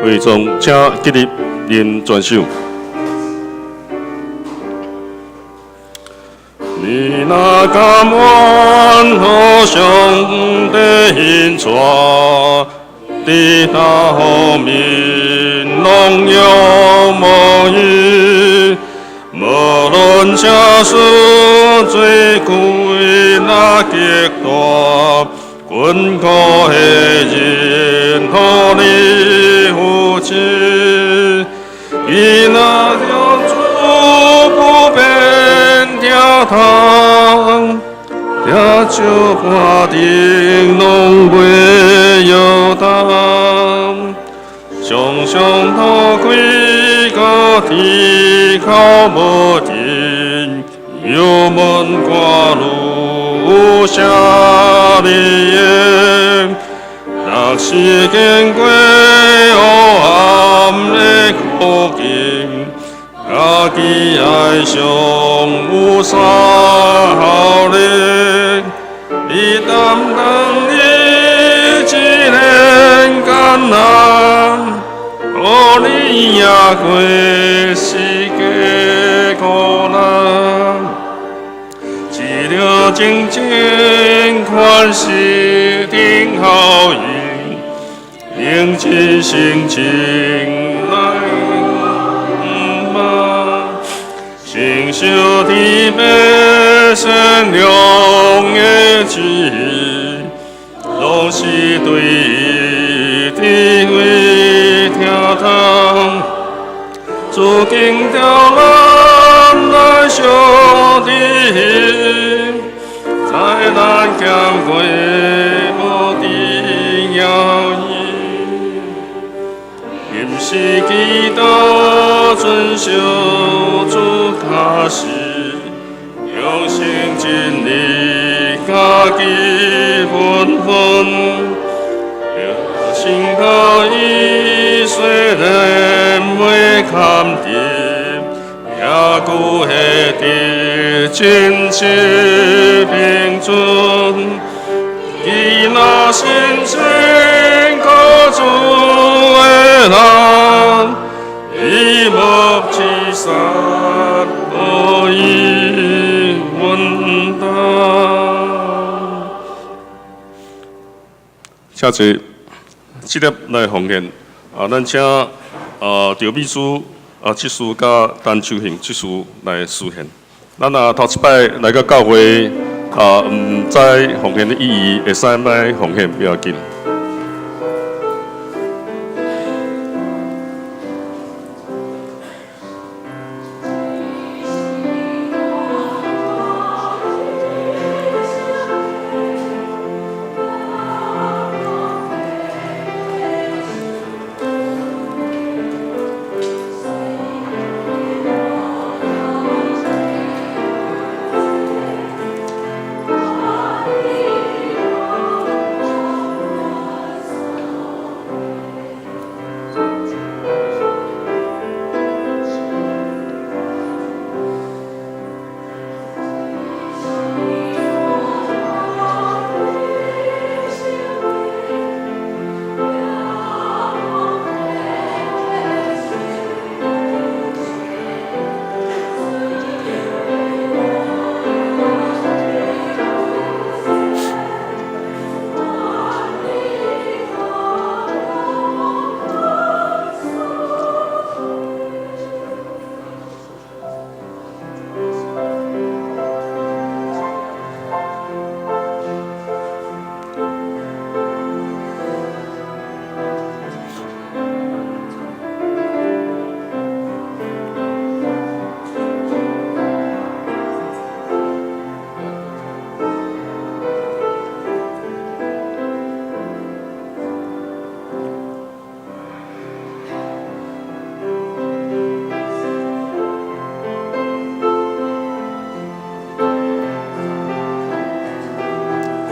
會眾請起立念全首。你若甘願，予上帝引帶，佇哪方面攏勇無疑，無論這事做苦若極大，困苦的人予你扶持，伊若向主不變疼痛，疼石盤頂攏袂搖動，常常塗開到天口無盡，油門掛路有啥理由？若是經過黑暗的苦境，家己愛上有啥效力？你擔當你一個艱難，予你贏過世界苦難。一條真正款式頂好運，用真性情來望，承受天父善良的旨意，攏是對伊智慧疼痛。主經調咱來相知，災難兼過無敵搖移，毋是祈禱遵守主教示，用心盡力家己本分，信靠伊雖然袂堪得，也閣會得真實平準。伊若信心靠主的人，伊無自殺，無伊穩當。請坐，這粒來奉獻啊！咱請啊趙秘書啊執事佮陳秋杏執事來司獻。咱啊頭一擺來到教會啊，毋知奉獻的意義，會使來奉獻不要緊。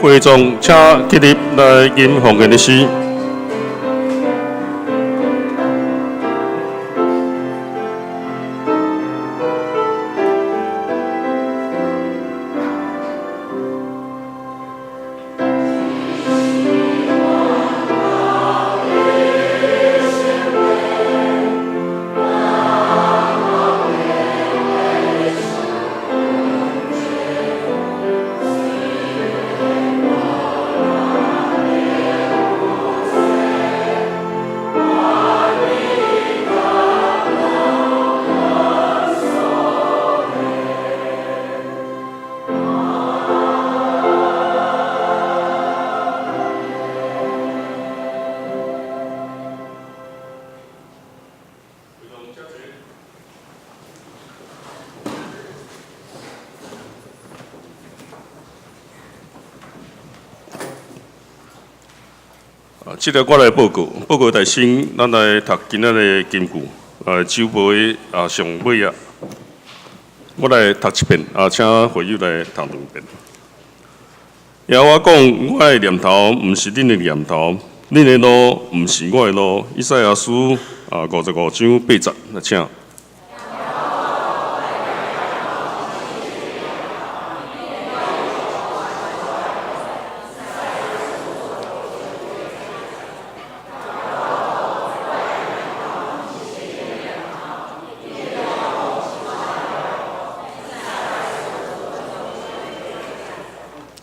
會眾請起立來吟奉獻的詩。啊，這个我來報告，報告大先，咱來讀今仔的金句，週報的上尾啊，我來讀一遍，啊，請會友來讀兩遍。耶和華講：我的念頭毋是恁的念頭，恁的路毋是我的路。以賽亞書55章8節，來請。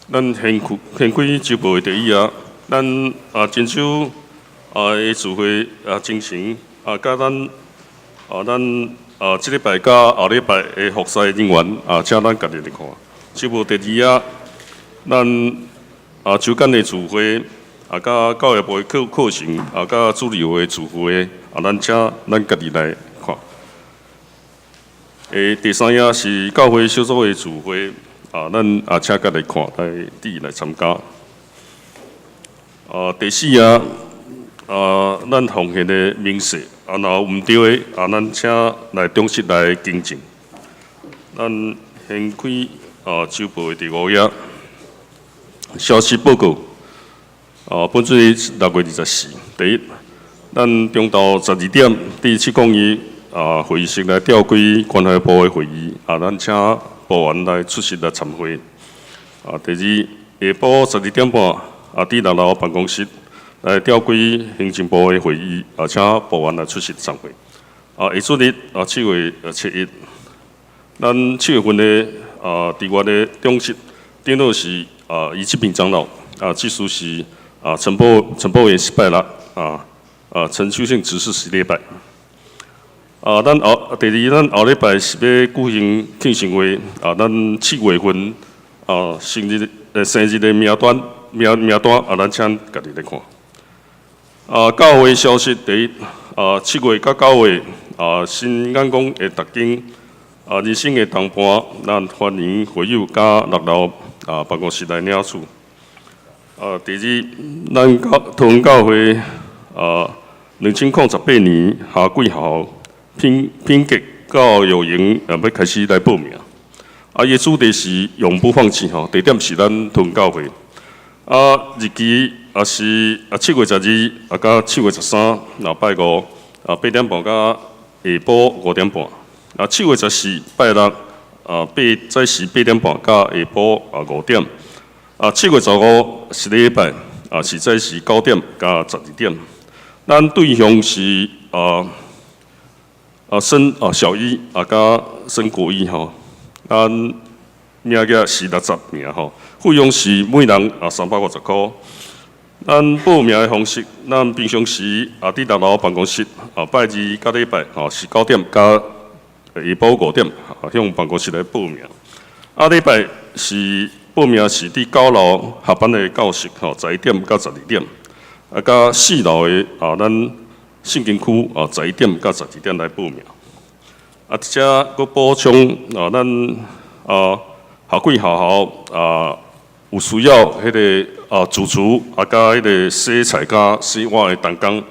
咱掀開掀開週報的第一頁，咱真守的聚會精神佮咱這禮拜佮後禮拜的服侍人員請咱家己來看。週報第二頁，咱週間的聚會佮教育部的課課程佮主日學的聚會咱請咱家己來看。第三頁是教會小組的聚會。咱也請家來看，來佇來參加。第四頁，咱奉獻的明細，若有毋對的，咱請來中室來更正。咱掀開週報的第五頁，消息報告。本主日6月24，第一，咱中晝12點佇701會議室來召開關懷部的會議，咱請部員來出席來參會。第二，下晡12點半，佇6樓辦公室來召開行政部的會議，請部員來出席參會。下主日7月7日，咱7月份的佇我的長執長老是余志平長老，執事是陳博元失敗啦，陳秋信執事是禮拜。咱後第二，咱後禮拜是欲舉行慶生會，咱7月份生日的名單，咱請家己來看。教會消息第一，7月佮9月，新眼光的讀經，人生的同伴，咱歡迎會友佮6樓辦公室來領取。第二，咱教桃園教會2018年夏季學校品格教育營欲開始來報名。伊的主題是永不放棄吼，地點是咱桃園教會。日期也是7月12，佮7月13，拜五8點半到下晡5點半。7月14拜六早時8點半到下晡5點。7月15是禮拜，是早時9點到12點。咱對象是升小一佮升國一吼，咱名額是60名吼，費用是每人350箍。咱報名的方式，咱平常時佇6樓辦公室拜二佮禮拜吼是9點到下晡5點，向辦公室來報名。禮拜是報名是佇9樓合班的教室吼，11點到12點，佮4樓的咱聖經區11點到12點來報名。這閣補充咱夏季學校有需要彼個主廚佮彼個洗菜佮洗碗的同工。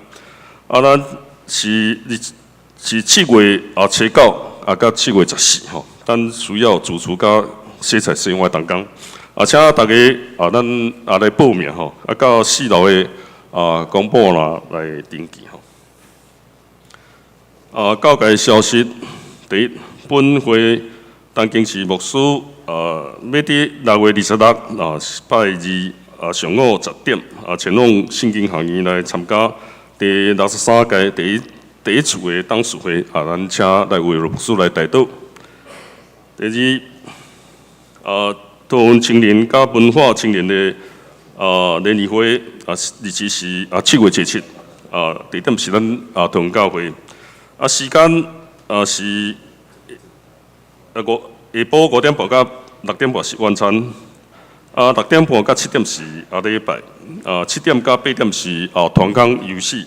咱是是7月初9，佮7月14吼，咱需要主廚佮洗菜洗碗的同工。啊，請大家啊，咱啊來報名吼，啊到四樓的啊公布欄來登記吼。啊，教界消息，第一，本會陳經治牧師啊，欲佇6月26啊，拜二啊上午10點啊，前往聖經學院來參加第63屆第一次的董事會啊，咱請來為牧師來代禱。第二，啊，桃園青年佮文化青年的啊聯誼會啊，日期是啊7月27啊，地點是咱啊桃園教會。啊，時間啊是啊五下晡5點半到6點半是晚餐，啊6點半到7點是啊禮拜，啊7點到8點是啊團康遊戲，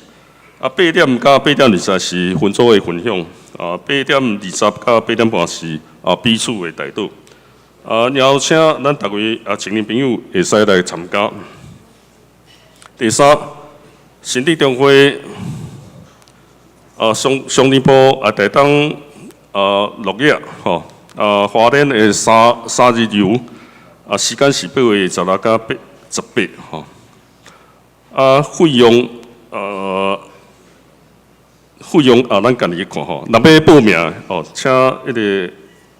啊8點到8點20是分組的分享，啊8點20到8點半是啊彼此的代禱，啊邀請咱逐位啊青年朋友會使來參加。第三，新竹中會。啊，商商業部啊，台東啊，鹿野吼啊，花蓮的三日遊啊，時間是8月16到8、18吼。啊，費用啊，費用啊，咱家己去看吼。若欲報名哦，請彼个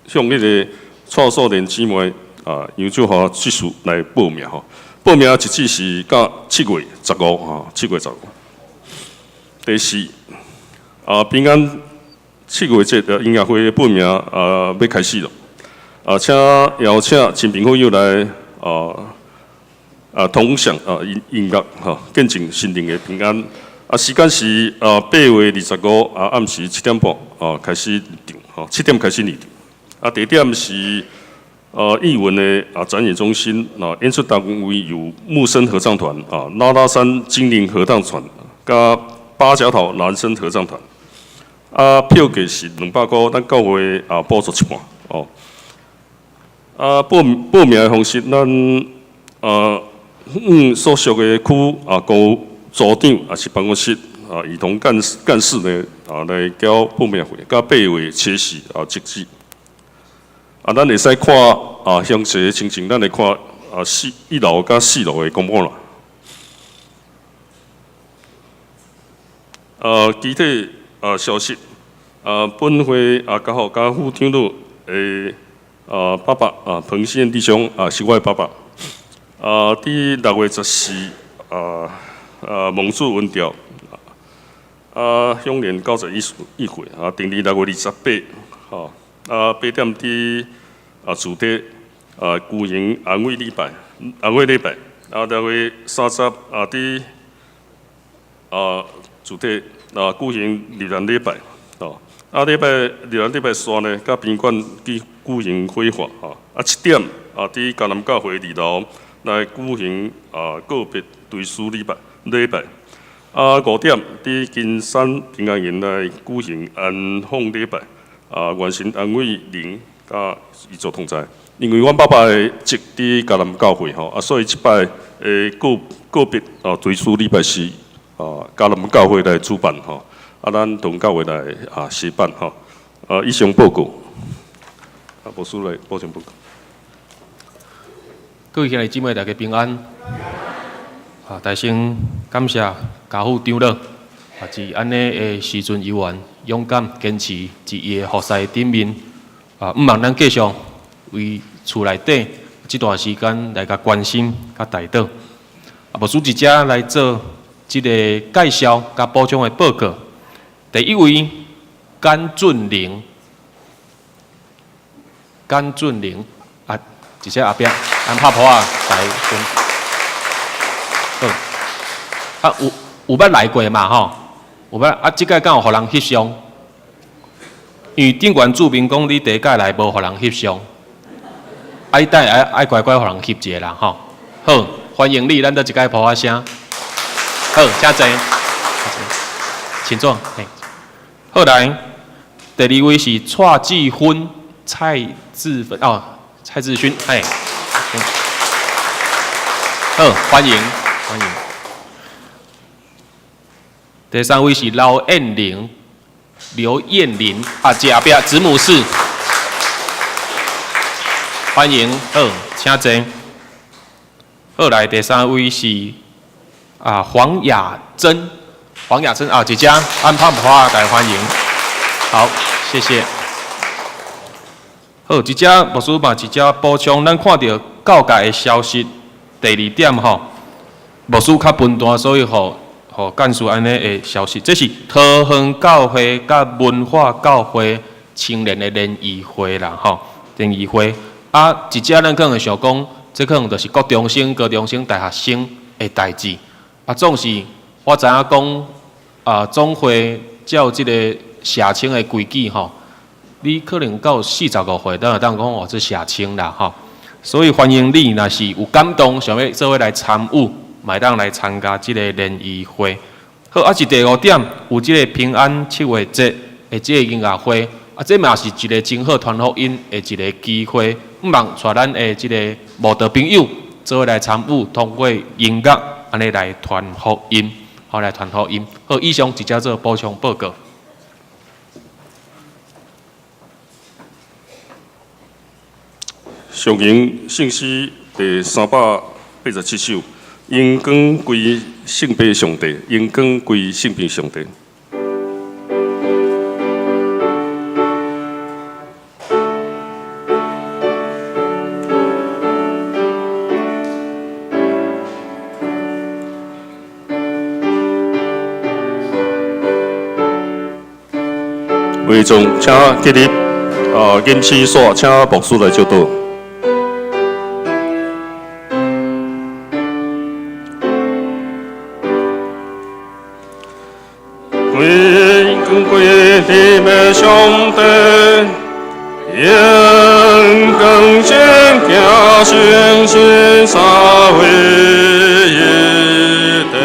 向彼个蔡素蓮姊妹啊，楊秀華執事來報名吼。報名截止是到7月15吼，7月15。第四。啊，平安七月節的音樂會報名啊，欲開始囉。啊，請邀請親朋好友來啊啊同享啊音音樂吼，見證心靈的平安。啊，時間是啊8月25啊暗時7點半啊開始入場吼，7點開始入場。啊，地點是啊藝文的啊展演中心啊，演出單位有木聲合唱團啊、拉拉山精靈合唱團，佮八角島男聲合唱團。啊，票價是200箍，咱教會啊補助一半哦。啊，報報名的方式，咱啊嗯所屬的區啊，公組長抑是辦公室啊，兒童幹事呢啊來交報名費，佮8月24啊截止。啊，咱會使看啊詳細的情形，咱會看啊1樓佮四樓的公布欄。啊，其他啊消息，啊本會啊剛好佮副長老的啊爸爸啊彭先弟兄啊是我的爸爸。啊，佇6月14啊啊蒙主恩召，啊享年91歲啊，定佇6月28，吼啊8點佇啊主體啊舉行安慰禮拜，安慰禮拜啊6月30啊佇啊主體啊舉行入殮禮拜，吼啊禮拜入殮禮拜煞呢，佮殯儀館去舉行火化，吼啊7點啊佇迦南教會二樓來舉行啊告別追思禮拜禮拜，啊5點佇金山平安營來舉行安放禮拜，啊願神安慰靈佮遺族同在。因為阮爸爸的職佇迦南教會吼，啊所以這擺的告告別啊追思禮拜是啊迦南教會來主辦吼，啊咱同教會來啊協辦吼，啊以上報告。啊，牧師來補充報告。各位兄弟姊妹，大家平安。啊，大先感謝家父長老，啊，佇按呢的時陣猶原勇敢堅持佇伊的服侍頂面，啊，毋望咱繼續為厝內底這段時間來共關心佮代禱。啊，牧師佇遮來做這个介紹佮補充的報告。第一位，甘俊玲，甘俊玲，啊，佇遮後壁，咱拍噗仔來講。好，啊，有有捌來過嘛？吼，有捌啊？這擺敢有予人翕相？因為頂懸注明講你第一擺來無予人翕相，啊，你等下愛愛乖乖予人翕一下啦，吼。好，歡迎你，咱閣一擺噗仔聲。好，請坐，請坐。嘿，好來，第二位是蔡志芬，蔡志芬哦，蔡志勳，嘿，好，歡迎，歡迎。第三位是劉艷玲，劉艷玲啊，佇後壁子母室，歡迎，好，請坐。好，來第三位是啊黃雅珍，黃雅珍啊，姐姐按拍花來歡迎。好，謝謝。好，這遮牧師嘛，這遮補充，咱看著教界的消息，第二點吼，牧師較分段，所以予予幹事按呢的消息，這是桃園教會佮文化教會青年的聯誼會啦，吼，聯誼會。啊，這遮咱可能會想講，這可能就是國中生、高中生、大學生的代誌。啊，總是我知影講，啊，總會照這個社青的規矩吼，你可能到45歲，才會當講哦，這社青啦，吼。所以歡迎你，若是有感動，想欲做伙來參與，嘛會當來參加這个聯誼會。好，啊是第五點，有這个平安七月節的這个音樂會，啊，這嘛是一个真好傳福音的一个機會。毋望帶咱的這个慕道朋友做伙來參與，通過音樂按呢來傳福音，好來傳福音。好，以上直接做補充報告。上行聖詩第387首，榮光歸聖父上帝，榮光歸聖父上帝。會眾請起立，啊，金絲線，請牧師來祝禱。榮光歸天父上帝，榮光聖子聖神三位一體，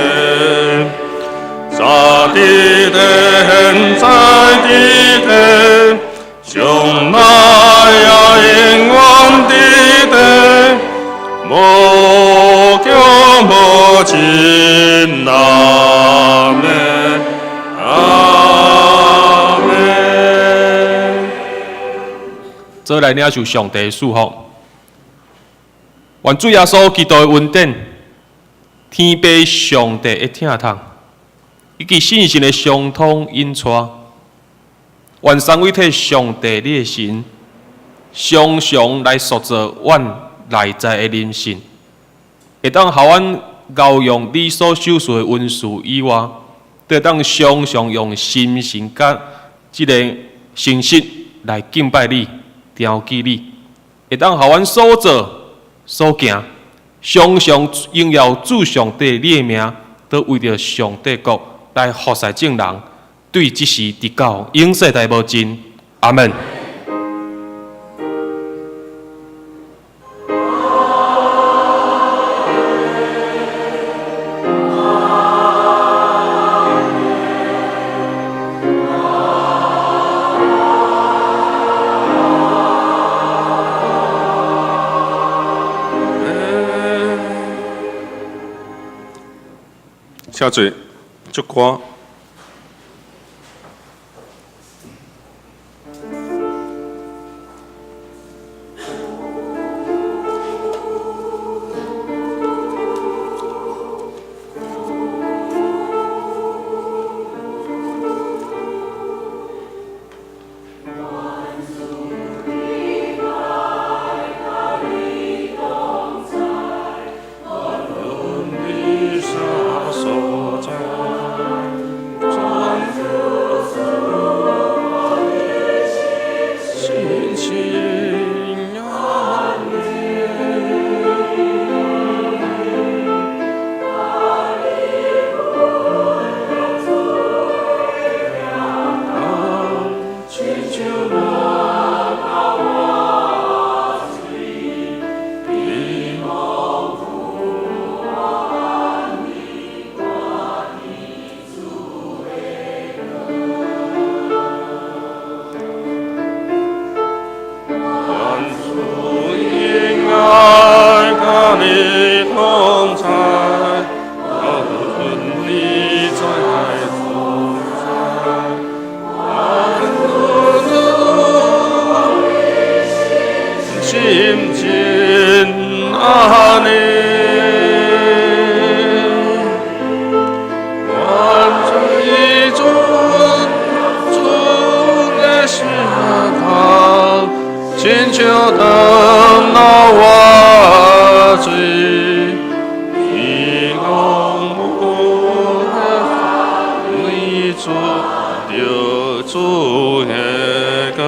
早佇地，現在佇地，將來也永遠佇地，無窮無盡，阿們，阿們。做來領受上帝祝福，願主耶穌基督的恩典、天父上帝的疼痛，以及聖神的相通引帶，願三位一體上帝你的神，常常來塑造阮內在的靈性，會當予阮熬用你所賞賜的恩賜以外，都會當常常用心神佮這个誠實來敬拜你、調記你，會當予阮所做所行，常常榮耀主上帝你的名，都為著上帝國來服侍眾人，對這時直到永世代無盡。阿們。請坐，祝歌。親像糖老活水，天空無你主著主的光。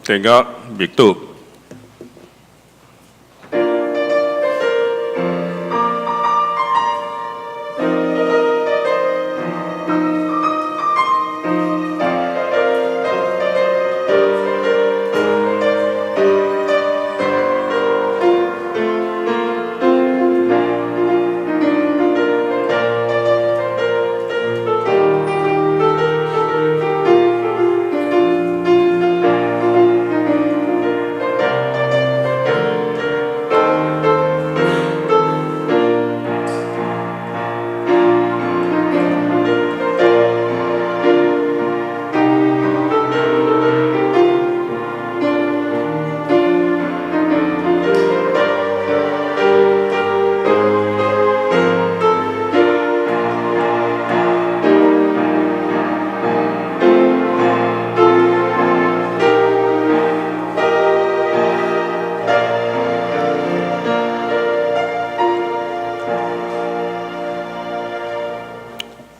殿下默禱。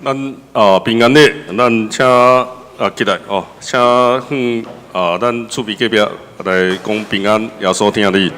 咱啊平安禮，咱請啊起來哦，請向啊咱厝邊隔壁來講平安，耶穌疼你。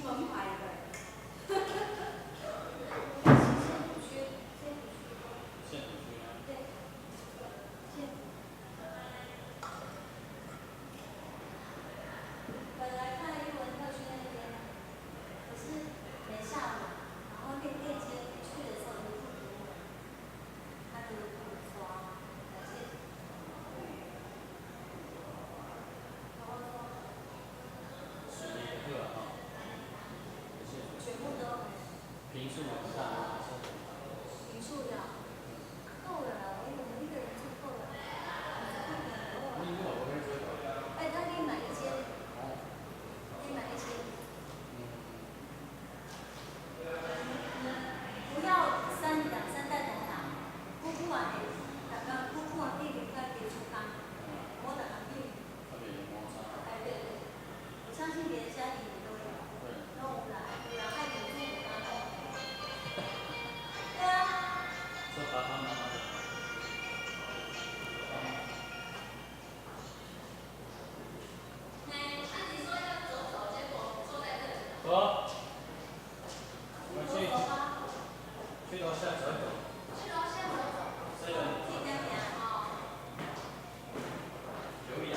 門牌的。縣府區啊。對，縣府。本來看藝文特區那邊，可是沒下午，然後鏈接去的時候就不給我，他就不刷，感謝。然後說。十年課哈。全部都。坪數很大嗎？坪數的，夠了啦，我們一個人住夠了。哎，他可以買一間，可以買一間。不要三兩三代同堂，姑姑啊，大家姑姑啊，弟弟在別處當，我等下去。哎對對，我相信別的家庭也都有，都有啦，有啦，愛住住當。對啊。做爸爸媽媽的。哎，啊你說要走走，結果坐在這裡。走。我們去樓下走走。去樓下走走。這個。自己行哦。有氧。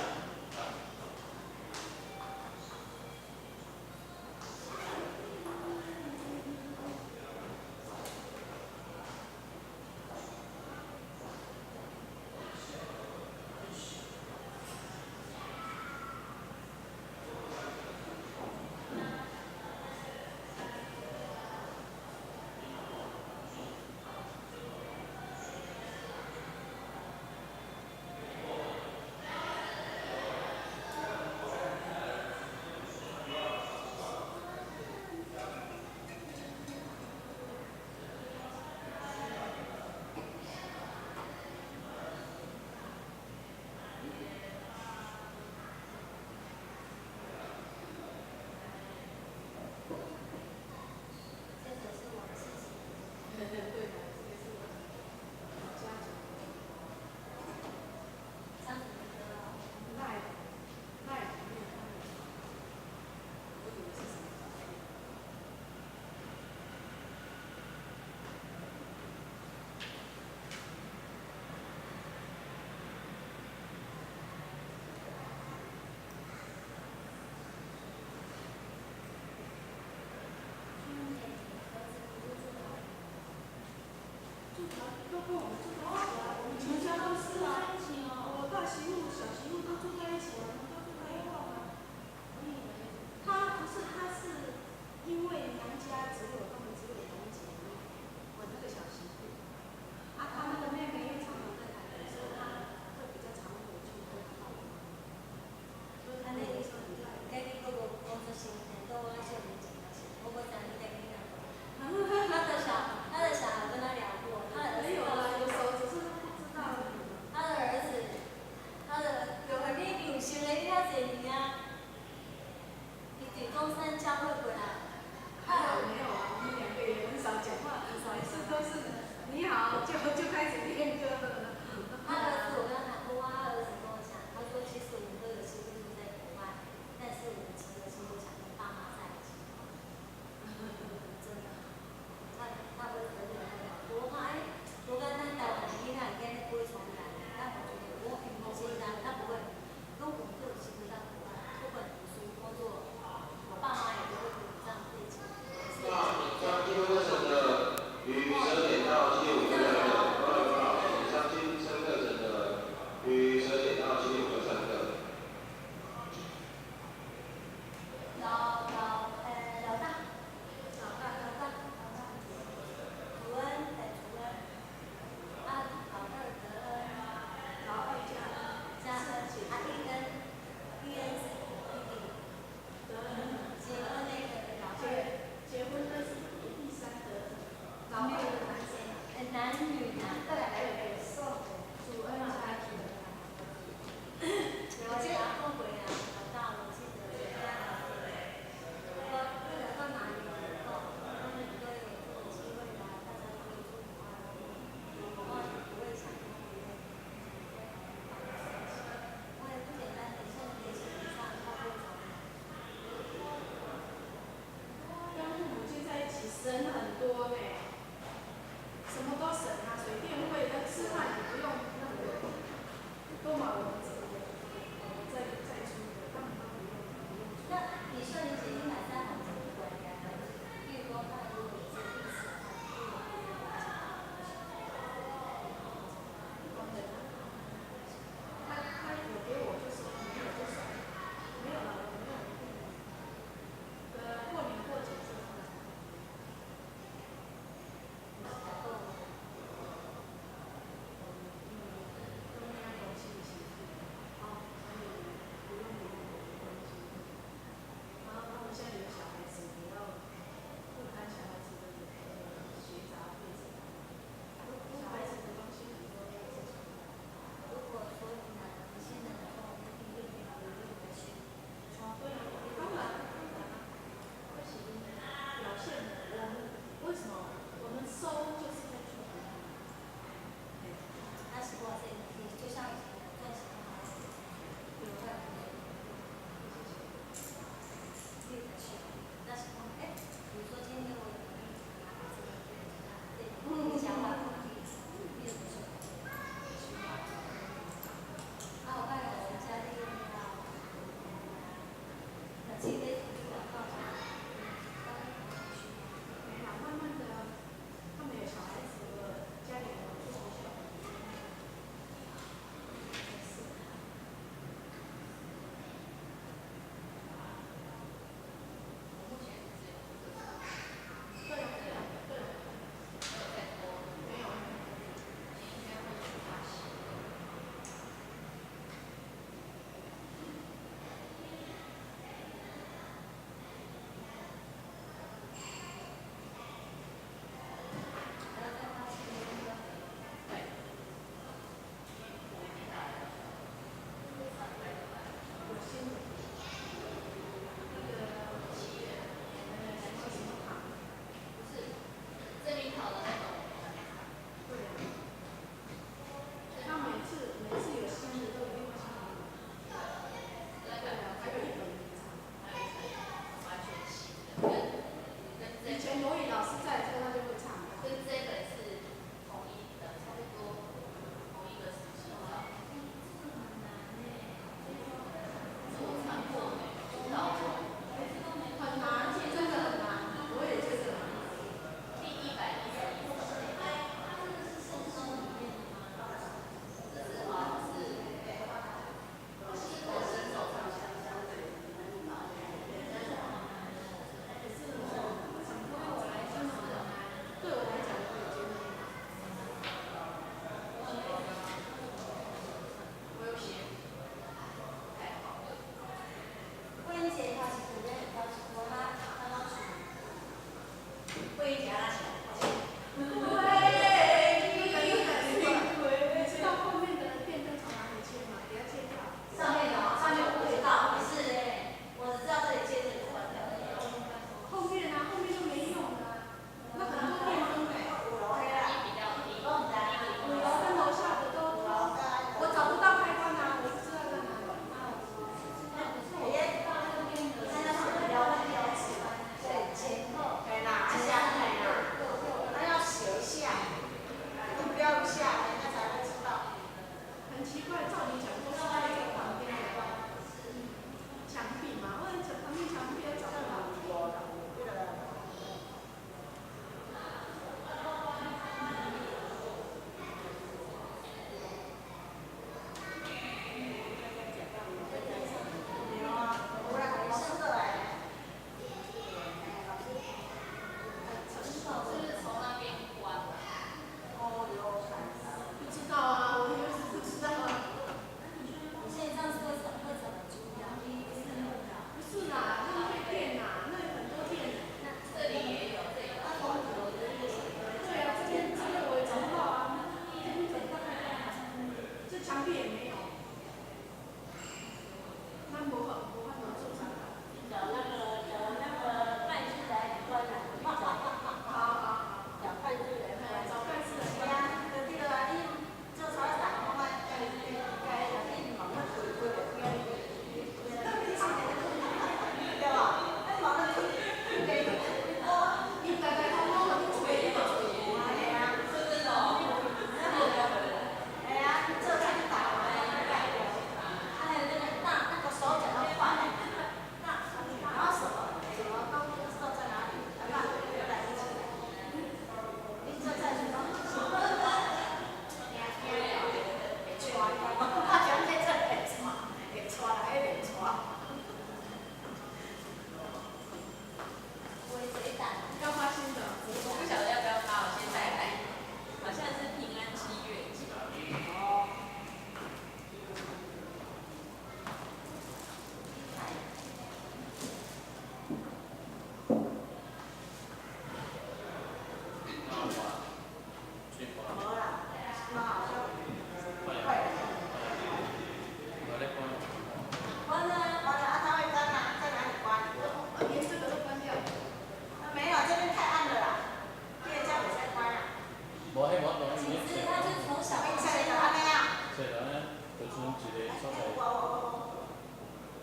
這個是我自己。對的，這個是我家族。張子明哥。賴賴裡面他們，我以為是什麼照片。住都跟我們住在一起啊，我們全家都是啊。我大媳婦、小媳婦都住在一起，我們都住在一塊啊。他不是，他是因為娘家只有他們只有兩姐妹，我那個小媳婦，啊，他那個妹妹又常常在台北，所以他會比較常回去跟他爸爸媽媽。所以他那個時候比較。家己閣無工作身份，閣我少年前也是，我無知你在去哪。他的小孩跟他聊過，他的兒子。沒有啦，有時候只是不知道而已。他的兒子，他的有很另有想的。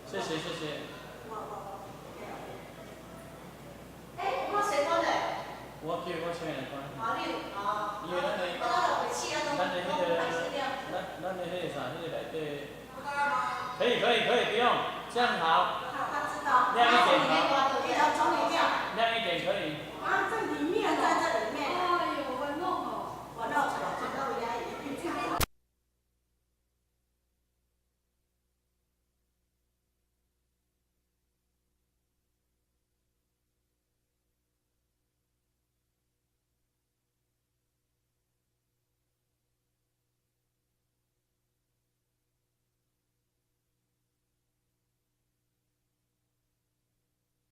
谢谢谢谢。欸，我谁关的？我叫我请人关。哦，你哦。因为咱的，咱的彼个，咱的彼个啥，彼个内底。可以可以可以，不用，这样好。